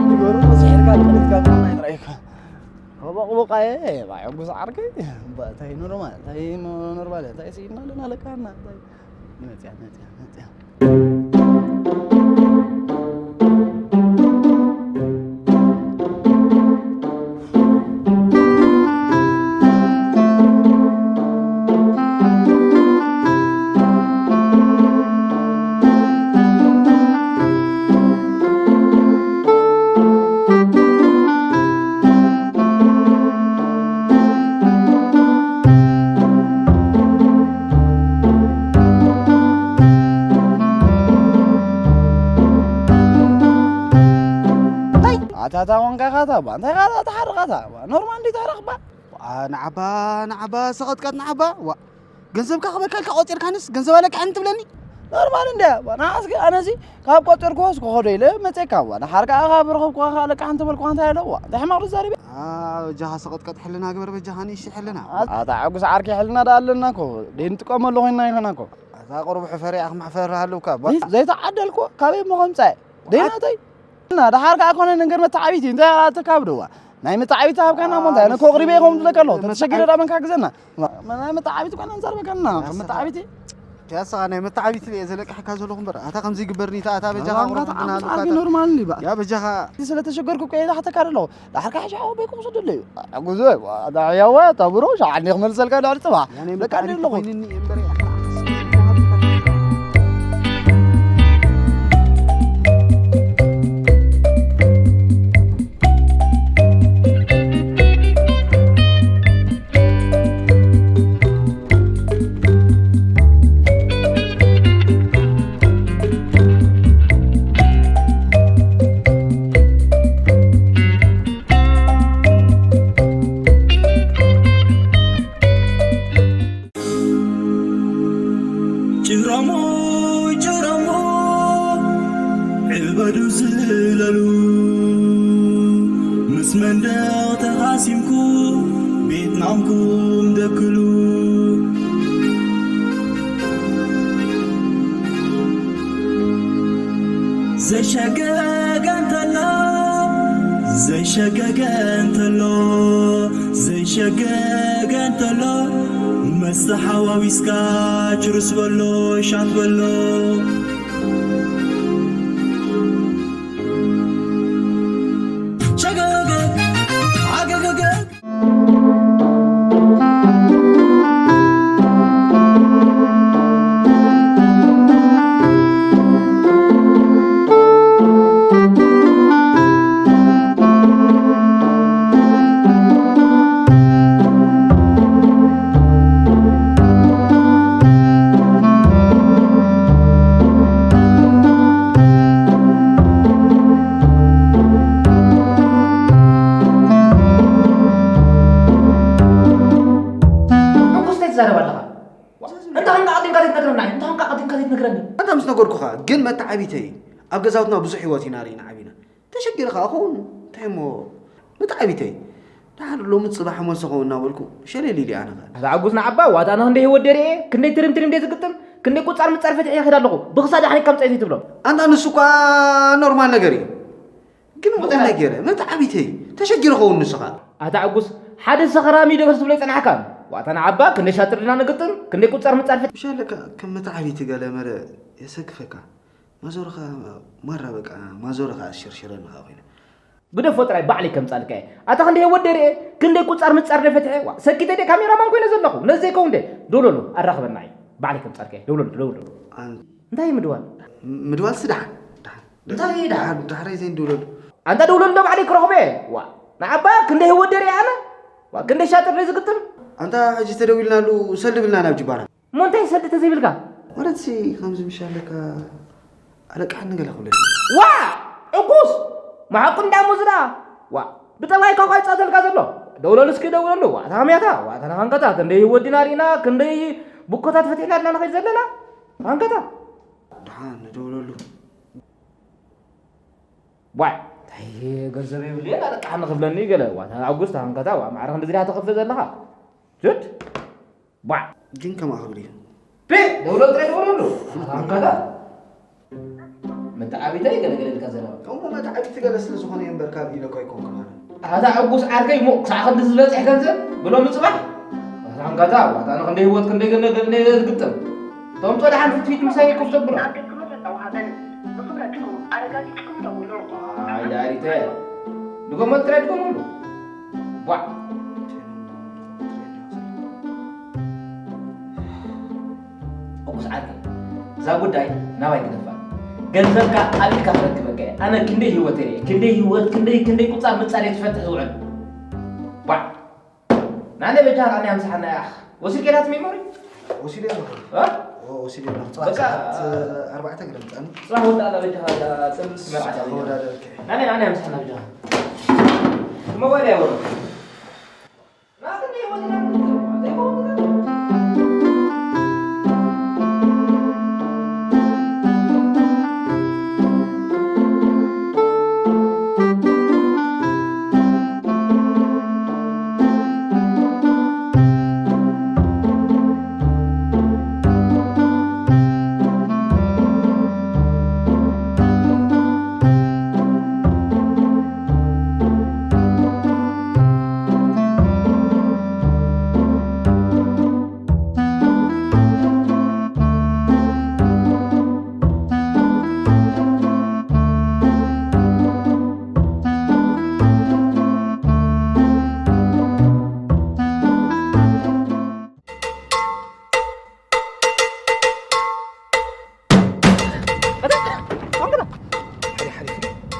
ንገሩ፣ እዚ ሒርካ ንቕድሚት ካብ ጥቕሚ ኣይጥራይ እኮ። ቦቕቦቕ ኣየ፣ ባይ ዕጉስ ዓርከይ። እባ፣ እንታይ ኖርማል፣ እንታይ ኖርማል፣ እንታይ ስኢልና ኣለና ለካ፣ እና፣ እንታይ? መጽያ፣ መጽያ፣ መጽያ። ኣታ፣ ኣታ፣ ኮንካ ኢኻ፣ ኣታ፣ ባ፣ እንታይ ኢኻ፣ ኣታ፣ ተሓርቕ፣ ኣታ፣ ባ፣ ኖርማል እንዲ ተሓርቕ፣ ባ። ባ፣ አ፣ ንዓባ፣ ንዓባ፣ ሰቐጥቀጥ ንዓባ። ዋ፣ ገንዘብካ ክበልካ ኢልካ ቆጺርካንስ ገንዘብ ኣለቅሕን ትብለኒ? ኖርማል እንድያ። ዋ፣ ንዓስከ ኣነሲ ካብ ቆጸርኩዎስ ክኸዶ ኢለ መጼካ። ዋ፣ ደሓር ከኣ ካብ ረኸብኩኻ ከኣ ኣለቅሕን ተበልኩኻ እንታይ ኣለዎ? እንታይ ሕማቕ ትዛረብ? አ፣ በጃኻ ሰቐጥቀጥ ሕልና ግበር፣ በጃኻ ንእሽተይ ሕልና። ኣታ ዕጉስ ዓርከይ፣ ሕልና ደኣ ኣለና እኮ። ደይ ንጥቀመሉ ኮይንና ኢለና እኮ። ኣታ ቁሩብ ሕፈር ኢኻ፣ መሕፈር ሃለውካ። ዋ። ዘይተዓደልኩ ካበይ እሞ ከምጻእ? ደይናተይ። እና ደሓር ከኣ ኮነ ነገር መተዓቢቲ እንታይ ኣተካብደዋ? ናይ መተዓቢቲ ሃብካና እሞ እንታይ? ኣነ እኮ ኣቕሪበ እየ ከምኡ ዝብለካ ኣለኹ። ተተሸጊረ ደኣ መን ክሕግዘና? ናይ መተዓቢቲ ኮነ እንዛርበካና። መተዓቢቲ? ፒያሳ ናይ መተዓቢቲ እየ ዘለቅሐካ ዘለኹ እምበር። ኣታ ከምዚ ይግበርኒ፣ እታ፣ ኣታ በጃኻ ኣታ ቁሩብ ኣታ ሕልና ኣታ ኣለካ። ኖርማል እንዲ በቃ። ያ በጃኻ። ስለተሸገርኩ እኮ እየ ዝሓተካ ዘለኹ። ዳሕርካ ሕጂ ሓወቦይ ክወስደሉ እዩ። ጉዞ፣ ዳሕያዋ፣ ታብሮ፣ ሸዓኒ ክመልሰልካ ዳሕሪ ጽባሕ። ያኔ በቃ መታሪክ ኣለኹ። ኮይንኒ እምበር እያ። ጭረሙ፣ ጭረሙ፣ ዕበዱ ዝለሉ፣ ምስ መንደቕ ተኻሲምኩ፣ ቤት ናምኩም ደክሉ። ዘይሸገገ እንተሎ፣ ዘይሸገገ እንተሎ፣ ዘይሸገገ እንተሎ፣ መስተ ሓዋዊስካ ችርስ በሎ፣ ሻት በሎ። ሸገገ፣ ዓገገገ። ሕጉስ እንታይ ትዛረብ ኣለኻ? እንታይ ኾንካ ቀዲምካ ዘይትነግረና? እንታይ ኾንካ ቀዲምካ ዘይትነግረኒ? ኣንታ ምስ ነገርኩኻ ግን መተዓቢተይ ኣብ ገዛውትና ብዙሕ ህይወት ኢና ርኢና ዓቢና። ተሸጊረ ኸኣ ኸውን እንታይ እሞ መተዓቢተይ። ደሓር ሎሚ ጽባሕ እሞ ዝኸውን እናበልኩ ሸለል ኢለ ኣነ ኸኣ። ኣታ ዕጉስ ንዓባ ዋጣ ኣነ ክንደይ ህይወት ደርየ፣ ክንደይ ትሪም ትሪም ደይ ዝግጥም፣ ክንደይ ቁጻር ምጻር ፈትሐ ይኸይድ ኣለኹ። ብኽሳድ ኣሕኒካ ምጻእ ዘይትብሎ። ኣንታ ንሱ እኳ ኖርማል ነገር እዩ። ግን እንታይ? እንታይ ገይረ? መተዓቢተይ ተሸጊሩ ኸውን ንሱ ኸኣ። ኣታ ዕጉስ፣ ሓደ ሰኽራም እዩ ደበስ ዝብሎ ይጸናሕካ። ዋታ ንዓባ ክንደይ ሻጥር ዲና ንግጥም፣ ክንደይ ቁጻር ምጻር ፈት- ምሽ ኣለካ ከም መተዓቢቲ ገለ መለ የሰክፈካ። ማዞርኻ ማራ በቃ፣ ማዞርኻ ኣሸርሽረኒ ኸኣ ኮይነ። ግደፎ ጥራይ ባዕለይ ከምጻልካ እየ። ኣታ ክንደይ ወደ ርኤ፣ ክንደይ ቁጻር ምጻር ደፈትሐ። ዋ፣ ሰኪተ ደ ካሜራማን ኮይነ ዘለኹ። ነዚ ዘይከውን ደ፣ ደውለሉ፣ ኣራኽበና እዩ። ባዕለይ ከምጻልካ እየ። ደውለሉ፣ ደውለሉ። ኣን- እንታይ እዩ ምድዋል? ምድዋል ስዳሕ። እንታይ እዩ ደሓን? ደሓን፣ ዳሕረይ ዘይንድውለሉ። ኣንታ ደውለሉ ዶ ባዕለይ ክረኽቦ እየ። ዋ፣ ንዓባ ክንደይ ህይወት ደርየ ኣነ? ዋ፣ ክንደይ ሻጥር ደይ ዝግጥም? ኣንታ ሕጂ ተደዊልናሉ ሰልዲ ብልና ናብ ጅባና። እሞ እንታይ ሰልዲ ተዘይብልካ? ማለትሲ ከምዚ ምሽ ኣለካ ኣለቃሕኒ ገለ ክብለኒ። ዋ፣ ዕጉስ! መሓቁ እንዳሞ ዝዳ። ዋ፣ ብጠባይካ እኳ ይጻተልካ ዘሎ። ደውለሉ እስኪ ደውለሉ። ዋ፣ ታምያታ፣ ዋ፣ ተናኻንከታ፣ ክንደይ ህይወት ዲና ርኢና፣ ክንደይ ብኮታት ፈቲሕና ዲና ንኸይድ ዘለና። ታንከታ። ደሓን ንደውለሉ። ዋይ፣ እንታይ ገንዘብ የብልየን ኣለቃሕኒ ክብለኒ ገለ። ዋ፣ ኣጉስታ፣ ኣንከታ፣ ዋ፣ ማዕረ ክንዲ ዝድያ ተኸፍል ዘለኻ። ጅድ? ዋይ። ግን ከምኣ ክብል እዩ። ፒ! ደውሎ ጥራይ ደውለሉ። ኣንከታ። መተዓቢታይ ገለ ገለ ኢልካ ዘለኻ። እሞ መተዓቢቲ ገለ ስለ ዝኾነ እዩ እምበር ካብ ኢለ እኮ ኣይኮንኩን ኣነ። ኣታ ዕጉስ ዓርከይ፣ ሞ ክሳዕ ክንዲ ዝበጽሕ ገንዘብ ብሎሚ ጽባሕ? ኣታ ኣንከታ፣ ዋታ ንኽንደይ ህይወት ክንደይ ገለ ገለ ዝግጥም። ተምጾ ደሓን ፍትፊት ምሳይ ኮፍ ዘብሎ። ኣብ ደግሞ ዘለዉ ሃገር ብኽብረትኩም ኣረጋጊጽኩም ደውሉ። ኣይ፣ ዳሪተ። ድገሞ ጥራይ ድገመሉ። ቧዕ። ዕጉስ ዓርከይ፣ እዛ ጉዳይ ናባይ ግደፋ። ገንዘብካ ኣብ ኢድካ ክረክበካ እየ። ኣነ ክንደይ ህይወት እየ፣ ክንደይ ህይወት፣ ክንደይ፣ ክንደይ ቁጻር ምጻር እየ ዝፈትሕ ዝውዕል። ቧዕ። ናነ በጃ ናነ ኣምሳሓና ያኽ። ወሲድ ከዳት ሜሞሪ? ወሲድ ኣለኹ። እ? ኦ፣ ወሲድ ኣለኹ። ጽባሕ በቃ። ሰዓት ኣርባዕተ ግደም ጻኒ። ጽባሕ ወዳ ኣላ በጃ፣ ያ፣ ጽምስ መርዓት ኣላ። ወዳ ደርክ። ናነ፣ ናነ ኣምሳሓና በጃ። ሞባይል ያወሩ። ናትኒ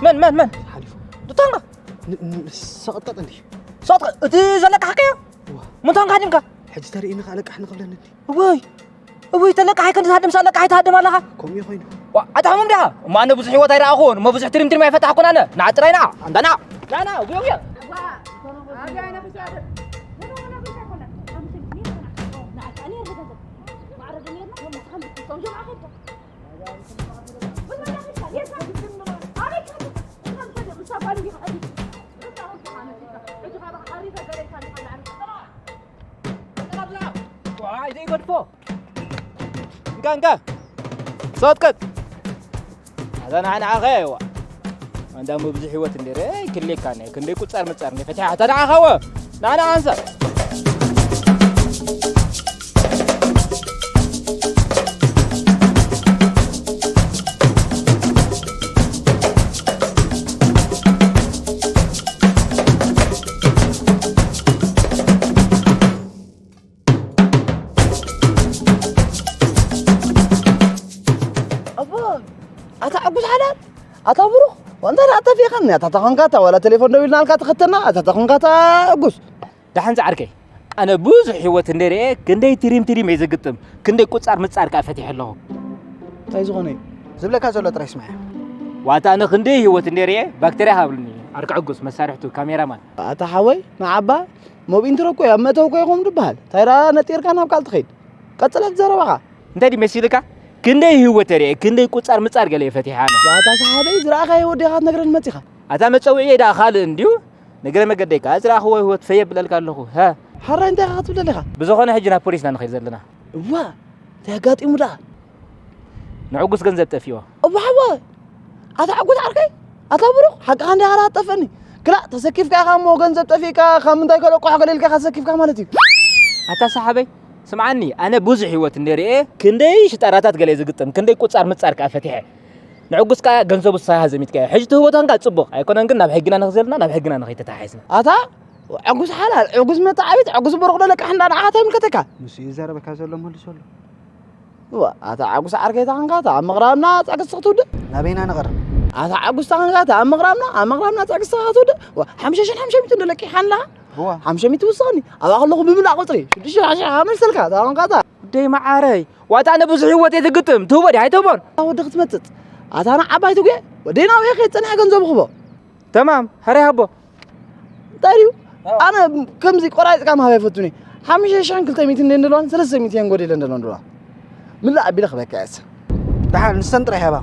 መን መን መን ሓሊፉ። ዱታንጋ። ን- ን- ሰቕጠጥ እንዲ። ሰቕጠጥ፣ እቲ ዘለቃሕካዮ? ዋ። ምንታንካ ድምካ? ሕጂ ተርእይኒ ከኣ ለቃሕ ንኽብለኒ እንዲ። እወይ። እወይ፣ ተለቃሕ ኣይከን ዝሃድም ሰ ለቃሕ ኣይትሃድም ኣለኻ። ከምኡ እዩ ኮይኑ። ዋ፣ ኣታ ሕሙም ዲኻ? እሞ ኣነ ብዙሕ ህይወት ኣይረኣኹን። እሞ ብዙሕ ትሪም ትሪም ኣይፈታሕኩን ኣነ። ንዓ ጥራይ ንዓ። ኣንታ ንዓ። ንዓ ንዓ፣ እግዮ እግዮ። ዋይ ዘይገድፎ። እንካ እንካ። ሰትከት። ኣዛ ንዓ ንዓኸ እዋ። ኣንዳ እሞ ብዙሕ ህይወት እንዴ ረ፣ ኣይክሌካ ነ፣ ክንደይ ቁጻር ምጻር እንዴ ፈቲሓ፣ ኣታ ንዓኸ ወ። ንዓ ንዓ ኣንሳ። ኣቦ፣ ኣታ ዕጉስ ሓላል፣ ኣታ ብሩኽ፣ ወንታ ደኣ ጠፊእኻኒ፣ ኣታ ተኾንካ እታ ዋላ ቴሌፎን ደዊልናልካ ትኸተና፣ ኣታ ተኾንካ እታ ዕጉስ። ደሓን ዝዓርከይ፣ ኣነ ብዙሕ ህይወት እንደ ርኤ፣ ክንደይ ትሪም ትሪም እየ ዝግጥም፣ ክንደይ ቁጻር ምጻር ከኣ ፈቲሐ ኣለኹ። እንታይ ዝኾነ እዩ? ዝብለካ ዘሎ ጥራይ ስማዕ። ዋታ ኣነ ክንደይ ህይወት እንደ ርኤ፣ ባክተርያ ሃብሉኒ፣ ዓርከ ዕጉስ፣ መሳርሕቱ፣ ካሜራማን። ኣታ ሓወይ፣ ንዓባ፣ ሞብ ኢንትሮ እኮ እዩ፣ ኣብ መእተዊ እኮ ይኸውን ዝበሃል። እንታይ ደኣ ነጢርካ ናብ ካልእ ትኸይድ? ቀጽል እቲ ዘረባኻ። እንታይ ድዩ መሲልካ? ክንደይ ህይወት ተሪኤ፣ ክንደይ ቁጻር ምጻር ገለ እየ ፈቲሐ ኣነ። ዋታ ሰሓበይ ዝረኣኻዮ ወዲኻ ክትነግረኒ መጺኻ። ኣታ መጸውዒየይ ደኣ ካልእ እንድዩ። ንግረ መገደይ ከኣ ዝረኣኽዎ ህይወት ፈየ ብለልካ ኣለኹ። ሃ? ሓራይ እንታይ ኢኻ ክትብል ደሊኻ? ብዝኾነ ሕጂ ናብ ፖሊስ ኢና ንኸይድ ዘለና። እዋ፣ እንታይ ኣጋጢሙ ደኣ? ንዕጉስ ገንዘብ ጠፊእዎ። እዋ ሓወ፣ ኣታ ዕጉስ ዓርከይ፣ ኣታ ብሩኽ፣ ሓቅኻ እንዲኻ ደኣ ትጠፍእኒ። ክላእ፣ ተሰኪፍካ ኢኻ እሞ ገንዘብ ጠፊእካ፣ ካብ ምንታይ ከለቆሖ ገለ ኢልካ ኢኻ ተሰኪፍካ ማለት እዩ። ኣታ ሰሓበይ፣ ስምዓኒ፣ ኣነ ብዙሕ ህይወት እንደ ርኤ፣ ክንደይ ሽጣራታት ገለ ዝግጥም፣ ክንደይ ቁጻር ምጻር ከኣ ፈቲሐ። ንዕጉስ ከኣ ገንዘቡ ንስኻ ኢኻ ዘሚትካዮ። ሕጂ ትህቦ ተኾንካ ጽቡቕ፣ ኣይኮነን ግን ናብ ሕጊና ንኽዘልና፣ ናብ ሕጊና ንኸይድ ተተሓሒዝና። ኣታ ዕጉስ ሓላል፣ ዕጉስ መተዓቢት፣ ዕጉስ ብሩኽ ደለቃሕ እንዳ ንዓኻ እንታይ ይምልከተካ? ንሱ እዩ ዝዛረበካ ዘሎ፣ መልሶ ኣሎ። እዋ፣ ኣታ ዓጉስ ዓርከይ ተኾንካ፣ እታ ኣብ ምቕራብና ጸግስቲ ክትውድእ። ናበይና ንቐርብ? ኣታ ዓጉስ ተኾንካ፣ እታ ኣብ ምቕራብና፣ ኣብ ምቕራብና ጸግስቲ ክትውድእ። ዋ፣ ሓምሽተ ሽሕን ሓምሽተ ሚእትን ዶ ለቂሕካኒ ኣለኻ? እዋ። ሓምሽተ ሚእቲ ውስኸኒ። ኣብኣ ከለኹ ብምሉእ ቁጽሪ፣ ሽዱሽተ ሽሕ ሓምሳ መልሰልካ፣ እታ ኾንካ እታ። ደይ መዓረይ፣ ዋታ ኣነ ብዙሕ ህይወት እየ ዝግጥም፣ ትህቦ ዲኻ ኣይትህቦን? እታ ወዲ ክትመጽጽ። ኣታ ንዓባይ ትጉየ፣ ወደይ ናብኡ እየ ከይድ ጸኒሐ ገንዘቡ ክህቦ። ተማም፣ ሕራይ ሃቦ። እንታይ ድዩ? ኣዎ። ኣነ ከምዚ ቆራሪጽካ ምሃብ ኣይፈቱን እየ። ሓሙሽተ ሽሕን ክልተ ሚእትን እንድየ እንደልዋን ሰለስተ ሚእቲ እየን ጎዲለ እንደልዋን እንደልዋ። ምላእ ኣቢለ ክበካ እየስ። ደሓን ንሰን ጥራይ ሃባ።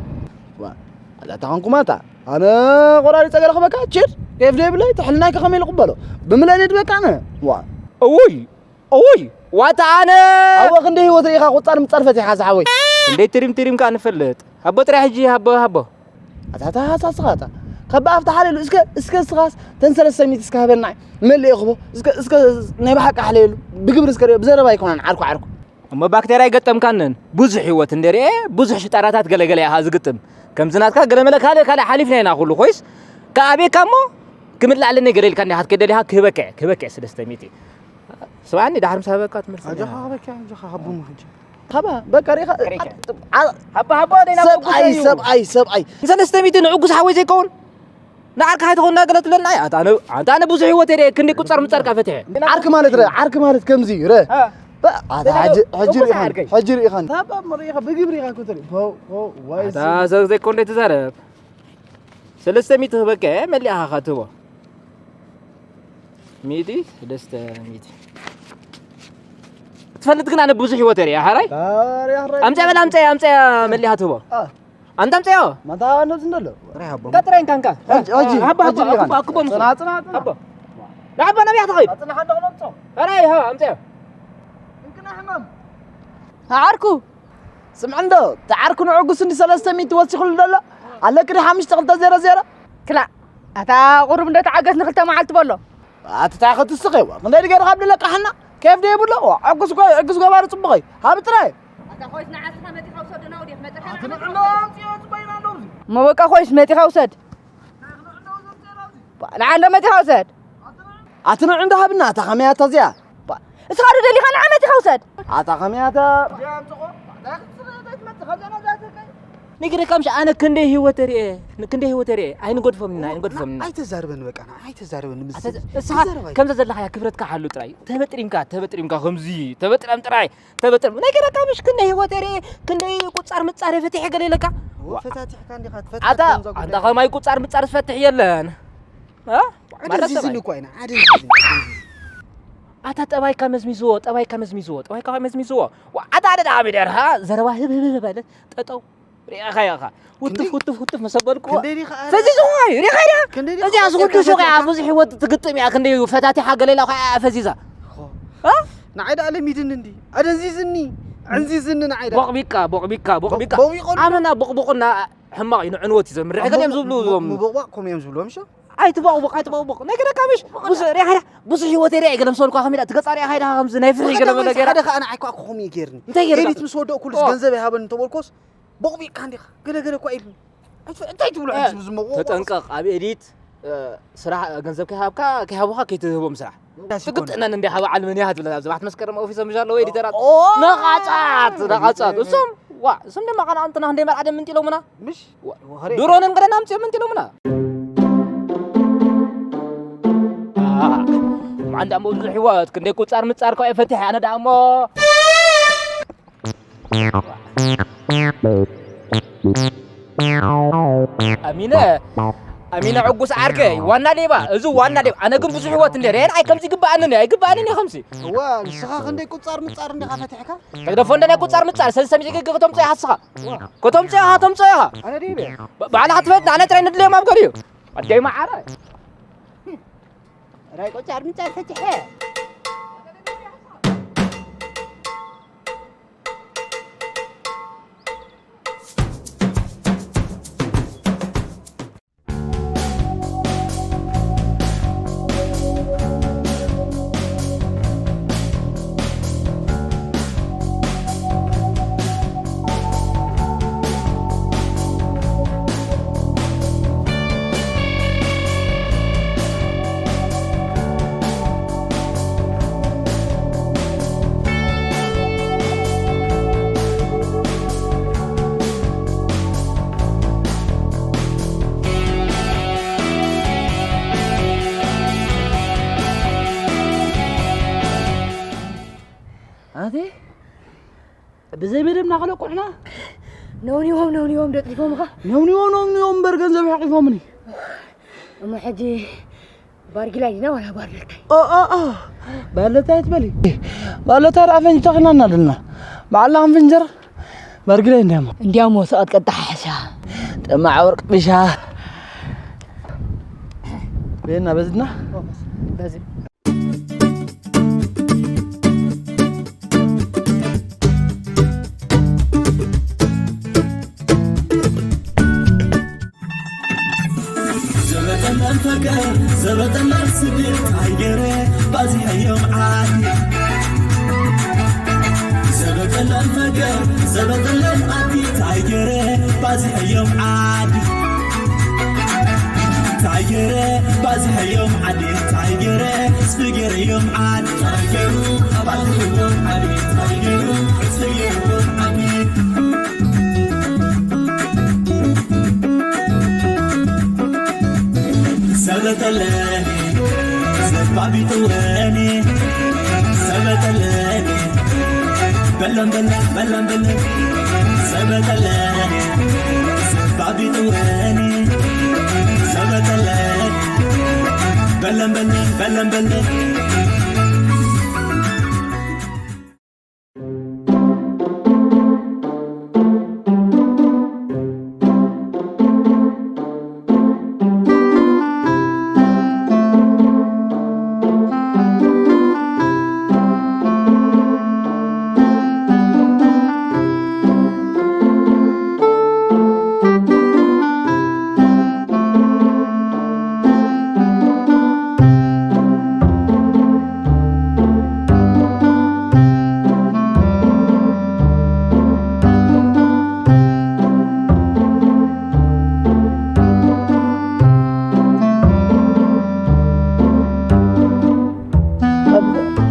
ዋ፣ ኣላ ተኾንኩማታ። ኣነ ቆራሪጸ ገለ ክበካ፣ ችድ፣ ኬፍ ደይብለይ፣ ትሕልናይ ከኸመይ ኢለ ክበሎ። ብምልእ እየ ድበካ ኣነ። ዋ። እውይ፣ እውይ፣ ዋታ ኣነ። ኣወ ክንደይ ህይወት ርኢኻ ቁጻር ምጻር ፈቲሓ ዝሓወይ። ክንደይ ትሪም ትሪም ከኣ ንፈልጥ። ሃቦ ጥራይ ሕጂ፣ ሃቦ፣ ሃቦ። ኣታ፣ ኣታ፣ ኣታ፣ ስኻ፣ ኣታ። ካብ ኣፍ ተሓለሉ፣ እስከ፣ እስከ ስኻስ፣ ተን ሰለስተ ሚእቲ እስከ ሃበና፣ መልእ ክቦ፣ እስከ፣ እስከ ናይ ብሓቂ ሓለየሉ፣ ብግብሪ እስከ ርእዮ፣ ብዘረባ ኣይኮነን፣ ዓርኩ፣ ዓርኩ። እሞ ባክተርያ ኣይገጠምካንን፣ ብዙሕ ህይወት እንደ ርኤ፣ ብዙሕ ሽጣራታት ገለገለ ኢኻ ዝግጥም። ከምዚ ናትካ ገለመለ ካልእ፣ ካልእ ሓሊፍና ኢና ኩሉ፣ ኮይስ፣ ከኣቤካ እሞ፣ ክምልኣለኒ ገለ ኢልካ እንዲኻ ክትከይድ ደሊኻ፣ ክህበካ እየ፣ ክህበካ እየ ሰለስተ ሚእቲ። ስምዓኒ፣ ድሓር ምስ ሃበካ ትመልሰኒ ኣጆኻ ኢኻ። ሃበካ፣ ኣጆኻ ሃቦ እሞ ሕጂ። ሃባ፣ በቃ ሪኢኻ፣ ሪኢኻ። ዓ-፣ ሃባ፣ ሃባ፣ ደይ ናብ ሰብኣይ፣ ዕጉስ እዩ። ሰብኣይ፣ ሰብኣይ። ንሰለስተ ሚእቲ ንዕጉስ ሓወይ ዘይከውን? ንዓርካ ኣይትኾን እናገለ ትብለና፣ ኣይ፣ ኣታ ኣነ፣ ኣታ ኣነ ብዙሕ ህይወት እየ፣ ክንደይ ቁጻር ምጻር ከኣ ፈቲሐ። ዓርኪ ማለት ረ፣ ዓርኪ ማለት ከምዚ እዩ፣ ረ። አ። በ-፣ ኣታ ደይ ናብ ሕጂ፣ ሕጂ ዕጉስ ሪኢኻኒ፣ ዓርከይ። ሕጂ ሪኢኻኒ። ሃባ፣ እሞ ሪኢኻ፣ ብግብሪ ኢኻ እኮ ትርኢ። ሆ፣ ሆ፣ ዋይ፣ ኣታ ሲ- ሰብ ዘይኮን ደይ ትዛረብ። ሰለስተ ሚእቲ ክህበካ እየ፣ መሊእኻ ኢኻ ትህቦ። ሚእቲ፣ ሰለስተ ሚእቲ። ክትፈልጥ ግን ኣነ ብዙሕ ህይወት እየ ርኤ፣ ሓራይ? ኣረ፣ ኣረ። ኣምጽያ በል፣ ኣምጽያ፣ ኣምጽያ መሊእኻ ትህቦ። አ። ኣንታ ኣምጽዮ። ማንታ ነብዚ እንደሎ። ጥራይ ሃቦ። ቀጥራይ እንካ፣ እንካ። ሕጂ፣ ሕጂ፣ ሃቦ፣ ሕጂ ሃቦ፣ ሪኢኻ። ኣኩቦ፣ ኣኩቦ፣ ኣምጽኦ። ጽናዕ፣ ጽናዕ፣ ጽናዕ። ሃቦ። ንዓባ ናበይ ትኸይድ? ኣረ፣ ይሃ፣ ኣምጽዮ። እንክና ሕማም። ዓርኩ። ስምዕ እንዶ፣ እቲ ዓርኩ ንዕጉስ እንዲ ሰለስተ ሚእቲ ወሲኹሉ ደሎ፣ ኣለኪ ዲ ሓሙሽተ ክልተ ዜሮ ዜሮ? ክላእ፣ ኣታ ቁሩብ እንዶ ተዓገስ ንኽልተ መዓልቲ በሎ። ኣቲ ታይ ኸትስኸ ይዋ፣ ክንደይ ድገርኻ ብለቃሕና፣ ኬፍ ደይ ብሎ፣ ዕጉስ ጎ-፣ ዕጉስ ገባሪ ጽቡቐይ፣ ሃብ ጥራይ። ኣታ ኮይስ ንዓስኻ መጺኻ ውሰዶ ናውዲ፣ መጺኻ ኣቲ ንዓስኻ ንዕሎ ውሰዶ። ኣምጽዮ ጽበይና ኣለዉ። እሞ በቃ ኮይስ መጺኻ ውሰድ። ንዓንዶ መጺኻ ውሰድ። ኣቲ ንዑ እንዳ ሃብና፣ እታ ኸመያታ እዚኣ። ባ-፣ እስኻ ዶ ደሊኻ ንዓ መጺኻ ውሰድ። ኣታ ኸመያታ። እዚኣ ኣምጽኾ። እንታይ ክትጽበ፣ እንታይ ትመጽእ፣ ኸምዚኣ ናብዚኣ ትከይ። ነጊረካ ምሽ ኣነ ክንደይ ህይወት ርኤ ክንደይ ህይወት ርኤ ኣይንጎድፎም ኢና ኣይንጎድፎም ኢና። ኣይተዛርበን በቃ። ኣይተዛርበን ምስ እስኻ ከምዛ ዘለኻያ ክብረትካ ሓሉ ጥራይ ተበጥሪምካ ተበጥሪምካ ከምዚ ተበጥረም ጥራይ ተበጥረም ነጊረካ ምሽ ክንደይ ህይወት ርኤ ክንደይ ቁጻር ምጻር ፈትሕ ገለ ኢለካ። ፈታቲሕካ እንዲኻ ትፈትሕ ኣታ ኣንታ ከማይ ቁጻር ምጻር ዝፈትሕ የለን። ኣደንዚዝኒ እኮ ኣይና ኣደንዚዝኒ። ኣታ ጠባይካ መዝሚዝዎ ጠባይካ መዝሚዝዎ ጠባይካ መዝሚዝዎ። ኣታ ኣደ ዳሚደር ሃ ዘረባ ህብ ህብ ህብ በለ ጠጠው ሪኣኻ ኢኻ። ውትፍ ውትፍ ውትፍ መሰበልኩ። ፈዚዝኹ እዩ ሪኻ ኢኻ። እዚኣ ዝኹሉ ሹቕ እያ ብዙሕ ህይወት ትግጥም እያ ክንደይ ፈታቲሓ ገለ ኢላ ኸዓ ፈዚዛ። ንዓይ ደኣ ለሚድኒ እንዲ ኣደንዚዝኒ ዕንዚዝኒ ንዓይ ደኣ። ቦቕቢካ ቦቕቢካ ቦቕቢካ ኣመና ቦቕቦቕና ሕማቕ እዩ ንዕንወት እዩ ዘምርሕ ገለ እዮም ዝብሉ እዞም። ምቦቕባቕ ከምኡ እዮም ዝብልዎም ሸ። ኣይትቦቕቦቕ ኣይትቦቕቦቕ ነገረካ ምሽ ብዙ ሪያ ሪያ ብዙ ህይወት ሪያ ገለ ምስ በልኳ ከሚዳ ትገጻ ሪያ ሃይዳ ከምዚ ናይ ፍሪ ገለ ነገር ሓደ ከኣ ንዓይ እኳ ከምኡ እዩ ጌርኒ እንታይ ጌርካ እንተ ኢልት ምስ ወደእኩሉ ገንዘብ ይሃበኒ እንተ በልኮስ ቦቕቢቕካ እንዲኻ ገለ ገለ እኳ ኢልኒ እንታይ ትብሉ ሕጂ ዝመቑ ተጠንቀቕ ኣብ ኤዲት ስራሕ ገንዘብ ከይሃብካ ከይሃቡካ ከይትህቦም ስራሕ ትግጥነን እንዲ ሓባ ዓልምን ያህት ብለና ዝባሕት መስከረም ኦፊሶም ምሻ ኣለዎ ኤዲተራት ነቓጻት ነቓጻት እሶም ዋ እሶም ድማ ቃና እንትና እንደ መርዓደ ምንት ኢሎምና ምሽ ድሮንን ቅደና ምጽኦም ምንት ኢሎምና ማንዳ ሞ ብዙሕ ህይወት ክንደይ ቁጻር ምጻር ከ ፈትሕ ኣነ ዳሞ ኣሚነ ኣሚነ ዕጉስ ዓርከይ ዋና ሌባ እዚ ዋና ሌባ ኣነ ግን ብዙሕ ህይወት እንደ ሬን ኣይ ከምዚ ይግባኣንን ኣይግባኣንን እዩ ከምዚ እዋ ንስኻ ክንደይ ቁጻር ምጻር እንዲኻ ፈትሕካ ተግደፎ እንደ ናይ ቁጻር ምጻር ሰዚ ሰሚዕ ገገ ከተምጾ ኢኻ ንስኻ ከተምጾ ኢኻ ተምጾ ኢኻ ኣነ ደይበ ባዕልኻ ትፈልጥ ኣነ ጥራይ ንድለዮም ኣብ ገሊኡ ኣደይ መዓረ ራይ ቁጻር ምጻር ፈትሐ ኣቲ ብዘይ መደብ ናኸለቁሕና ነውኒዎም ነውኒዎም ደቂፎምኻ ነውኒዎም ነውኒዎም እምበር ገንዘብ ሓቂፎምኒ እሞ ሕጂ ባርጊላይ ዲና ዋላ ባርለታይ ኦኦኦ ባለታይ ትበሊ ባለታይ ደኣ ፈንጂ ተኺናና ኣለና በዓልና ክንፍንጀር ባርጊላይ እንዲያሞ እንዲያሞ ተቐጥቀጣ ሓሻ ጥማዕ ወርቂ ብሻ ቤና በዝድና በዚ ዘበጠለን ፈቀር ዘበጠለን ስድር ታይገረ ባዚሐዮም ዓዲ ዘበጠለን ፈቀር ዘበጠለን ዓዲ ታይገረ ባዚሐዮም ዓዲ ታይገረ ባዚሐዮም ዓዲ ታይገረ ስፍገረዮም ዓዲ ታይገሩ ኣባልዎም ዓዲ ታይገሩ ስፍገረዎም ዓዲ ሰበጠለኒ ዘባቢጥወኒ ሰበጠለኒ በለም በለም በለም በለም ሰበጠለኒ ዘባቢጥወኒ ሰበጠለኒ በለም በለም በለም በለም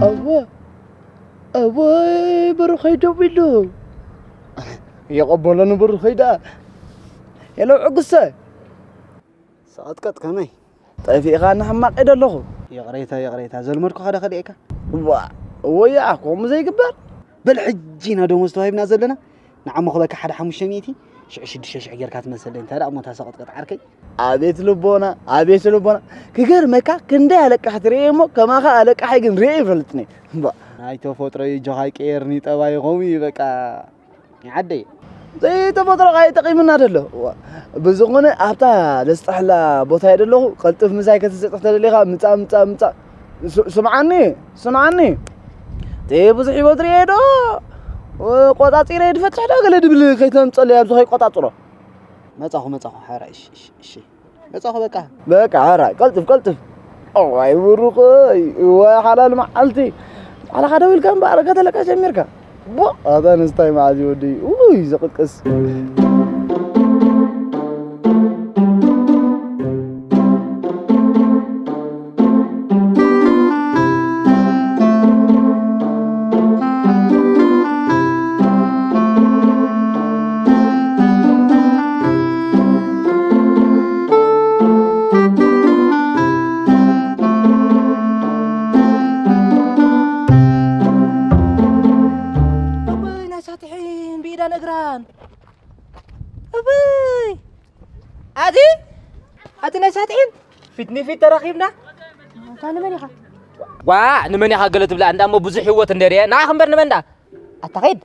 እወ እወይ በሩ ከይደው ኢሉ የቐበሎ ንበሩ ከይዳ ሄሎ ዕጉሰ። ሰቐጥቀጥ ከመይ? ጠፊእኻ ንሕማቕ ኢደ ኣለኹ። ይቕሬታ፣ ይቕሬታ። ዘልመድኩኻ ዶ ከዲዕካ? ዋ፣ ወያ፣ ከምኡ ዘይግበር። በል ሕጂ ኢና ደሞዝ ተዋሂብና ዘለና። ንዓሞ ክበካ ሓደ ሓሙሽተ ሚእቲ፣ ሽዑ ሽዱሽተ ሽሕ ጌርካ ትመልሰለይ። እንታይ ደኣ እሞ እታ ሰቐጥቀጥ ዓርከይ? ኣቤት ልቦና፣ ኣቤት ልቦና። ክገርመካ ክንደይ ኣለቃሕ ትርኢ እሞ ከማኻ ኣለቃሓይ ግን ርኢ ይፈልጥኒ። እምባ። ናይ ተፈጥሮ እዩ፣ ጆኻ ይቀየርኒ ጠባይ ከምኡ እዩ በቃ። ዓደይ። ዘይተፈጥሮ ቃይ ጠቒምና ደሎ። ዋ፣ ብዝኾነ ኣብታ ለስጣሕላ ቦታ እየ ደለኹ። ቀልጥፍ ምሳይ ከተሰጥሕ ተደሊኻ ምጻእ፣ ምጻእ፣ ምጻእ። ስ-፣ ስምዓኒ፣ ስምዓኒ። እቲ ብዙሕ ህይወት ርእየ ዶ፣ ቆጻጺረ ድፈትሕ ዶ ገለ ድብል ከይተምጸለይ ኣብዚ ከይቆጻጽሮ። መጻኹ፣ መጻኹ፣ ሓራ፣ እሺ፣ እሺ፣ እሺ። መጻኹ በቃ። በቃ፣ ሓራ፣ ቀልጥፍ፣ ቀልጥፍ። እዋይ፣ ብሩኽ፣ እዋይ፣ ሓላል መዓልቲ። ባዕልኻ ደው ኢልካ እምበኣር፣ ከተለቃ ጀሚርካ። ቦ፣ ኣታ ኣንስታይ መዓዝ እዩ ወደይ? ውይ፣ ዘቕጥቅስ። እውይ፣ ናይ ሳትሒን ብኢዳን እግራን። እውይ! ኣቲ፣ ኣቲ ናይ ሳትሒን ፊት ንፊት ተራኺብና። ኣታ ንመን ኢኻ? ዋ፣ ንመን ኢኻ ገለ ትብላ? እንዳ እሞ ብዙሕ ህይወት እንደ ርየ። ንዓኽ እምበር ንመን እንዳ? ኣታ ኸይድ።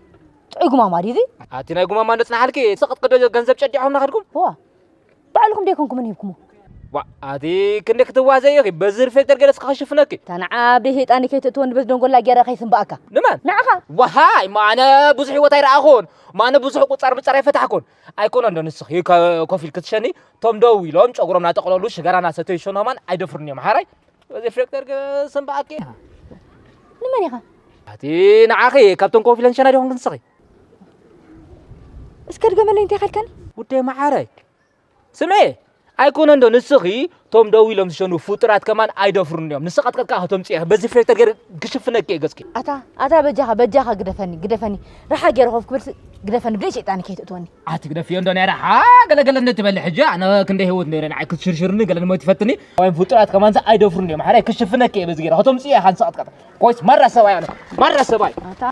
ጥዑይ ጉማማ ድዩ እዚ? ኣቲ ናይ ጉማማ እንዶ ጽናሓልኪ፣ ስቕጥቅዶ ገንዘብ ጨዲዕኹም ናኸድኩም? ዋ፣ ባዕልኹም ደይኮንኩምን ሂብኩሞ? ዋ፣ ኣቲ ክንደይ ክትዋዘ ኢኺ? በዚ ሪፍሌክተር ገለ እስኻ ክሽፍነኪ። እታ ንዓ ብደይ ሰይጣን ከይትእትወኒ በዚ ደንጎላ ገይረ ከይስምባኣካ። ንመን? ንዓኻ። ዋሃይ፣ እሞ ኣነ ብዙሕ ህይወት ኣይረኣኹን። እሞ ኣነ ብዙሕ ቁጻር ምጻር ኣይፈታሕኩን። ኣይኮነ እንዶ ንስኺ ከ-፣ ኮፍ ኢልኪ ትሸኒ፣ ቶም ደው ኢሎም ጨጉሮም ናጠቕለሉ ሽጋራ ናሰተዩ ሸኖማን ኣይደፍሩን እዮም። ሓራይ፣ በዚ ሪፍሌክተር ገ-፣ ስምባኣኪ። ንመን ኢኻ? ኣቲ ንዓኺ ካብቶም ኮፍ ኢለን ሸና ዲኹም ንስኺ? እስከ ድገመለይ እንታይ ካልከኒ? ውደይ መዓረይ። ስምዒ፣ ኣይኮነ እንዶ ንስኺ፣ ቶም ደው ኢሎም ዝሸኑ ፍጡራት ከማን ኣይደፍሩን እዮም። ንስኻ ቀጥቀጥካ ከተምጽእ ኢኻ። በዚ ሪፍሌክተር ገይረ ክሽፍነኪ እየ ገጽኪ። ኣታ፣ ኣታ በጃኻ፣ በጃኻ ግደፈኒ፣ ግደፈኒ። ርሓ ገይረ ኮፍ ክብል ስ-፣ ግደፈኒ፣ ብደይ ሰይጣን ከይትእትወኒ። ኣቲ ግደፍዮ እንዶ ነይራ፣ ሓ፣ ገለ ገለ እንዶ ትበሊ ሕጂ፣ ኣነ ክንደይ ህይወት ነይረ፣ ንዓይ ክትሽርሽርኒ፣ ገለ ንሞት ይፈትኒ። ወይም ፍጡራት ከማን ኣይደፍሩን እዮም። ሓራይ ክሽፍነኪ እየ በዚ ገይረ። ከተምጽእ ኢኻ ንስኻ ቀጥቀጥ። ኮይስ ማራ ሰባይ ኣነ፣ ማራ ሰባይ። ኣታ።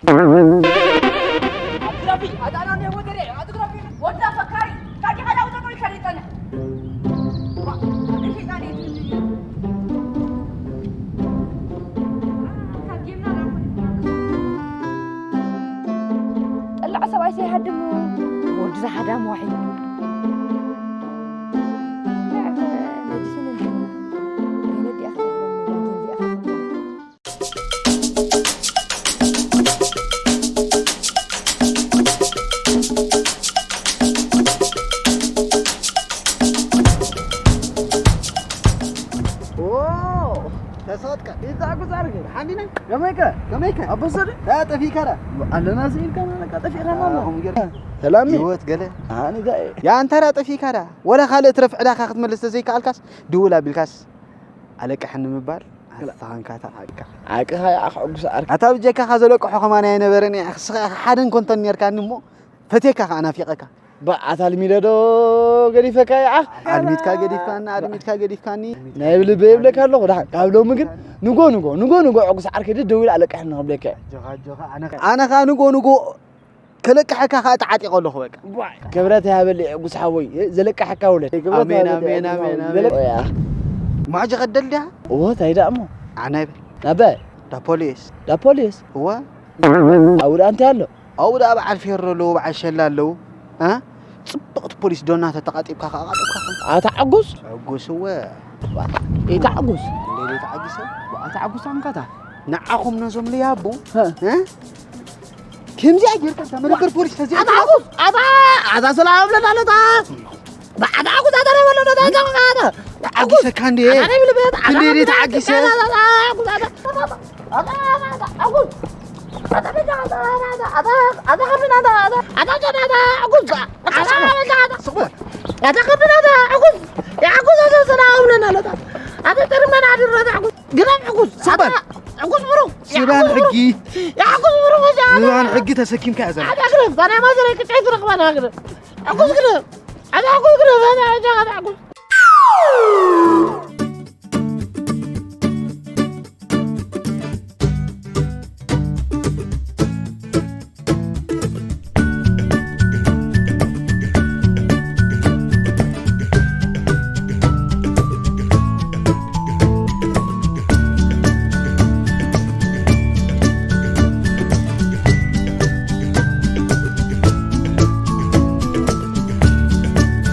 ኣትግራፊ፣ ኣታ ኣና እንደ ወደሬ፣ ኣትግራፊ። ወዳ ፈካሪ፣ ካኪ ካዳ ውጠ ቆይ ከሪጠነ። ዋ፣ ኣደ ሸይጣን የትም። ጠላዕ ሰብኣይ ሰይሃድሙ። ወዲ ዝሓዳም ዋሒ። ነጅስን እንዲሁ። ነዲኣ። ኦ፣ ተሳትካ። ኢዛ ጉዛርግ። ሓንዲና። ከመይከ? ከመይከ? ኣበሰደ? ታ ጠፊካ ዳ? ኣለና ስኢልካ፣ ኣለካ ጠፊእካ፣ ማማ። ሰላም። ህይወት ገለ። ኣነ ጋ። ያ፣ እንተ ዳ ጠፊካ ዳ? ወላ ካልእ ትረፍ ዕዳኻ ክትመልስ ተዘይከኣልካስ፣ ድውል ኣቢልካስ ኣለቅሐኒ ምባል። ኣስታንካ ተዓቃ። ዓቅኻ ይዓኽ ዕጉስ ዓርኪ። ኣታ ብጀካኻ ዘለቅሖ ከማን ኣይነበረን እየ። ንስኻ ኢኻ ሓደን ኮንተን ኔርካኒ እሞ ፈትየካ ከኣ ናፊቐካ። ባ፣ ኣታ ኣልሚደ ዶ ገዲፈካ ይዓኽ? ኣልሚድካ ገዲፍካኒ፣ ኣልሚድካ ገዲፍካኒ። ናይ ልበይ ይብለካ ኣለኹ። ደሓን ካብ ሎሚ ግን ንጎ ንጎ፣ ንጎ ንጎ ዕጉስ ዓርከይ ደደው ኢለ ኣለቅሐኒ ክብለካ እየ። ኣጆኻ፣ ኣጆኻ፣ ኣነ ኸ-፣ ኣነ ኸኣ ንጎ ንጎ ከለቅሐካ ኸኣ ተዓጢቐ ኣለኹ በቃ። ዋ፣ ክብረት ይሃበለይ ዕጉስ ሓወይ፣ ዘለቅሐካ ውለድ። ክብረት ኣሜን፣ ይሃበለይ ኣሜን፣ ዕጉስ ኣሜን፣ ሓወይ። ኣሜን። ዘለቅ-፣ ያ። ማዕጀ ቀደል ዲያ? እዎ፣ ታይ ደኣ እሞ? ኣነ ናበ? ዳ ፖሊስ። ዳ ፖሊስ? እወ። ኣብኡ ደኣ እንታይ ኣሎ? ኣብኡ ደኣ በዓል ፌሮ ኣለዉ፣ በዓል ሸላ ኣለዉ። እ? ጽብቕቲ ፖሊስ ዶ እናተ ተቓጢብካ ከኣ ቃጢብካ ኸም። ኣታ ዕጉስ? ዕጉስ እወ። ኢታ ዕጉስ? እንዴ ተዓጊሰ? ኣታ ዕጉስ ኣምካታ? ንዓኹም ነዞም ለያቡ። ሀ። እ? ከምዚኣ ጌርካ እታ መደበር ፖሊስ ተዘይ ኣታ ዕጉስ! ኣታ! ኣታ ሰላም ለናለታ! ኣታ ዕጉስ! ኣታ ናይ ወለዶ ኣታ! ኣታ! ተዓጊሰካ እንዴ? ኣታ ናይ ብልበት! ኣታ እንዴ ተዓጊሰ? ኣታ ዕጉስ! ኣታ! ግረም ዕጉስ! ስበር! ዕጉስ ብሩኽ! ዝባን ሕጊ! ዝባን ሕጊ ተሰኪምካ እያ ዘላ። ዕጉስ ግረም! ኣታሕኩስ ግደፈና፣ ኣታ ኣታሕኩስ።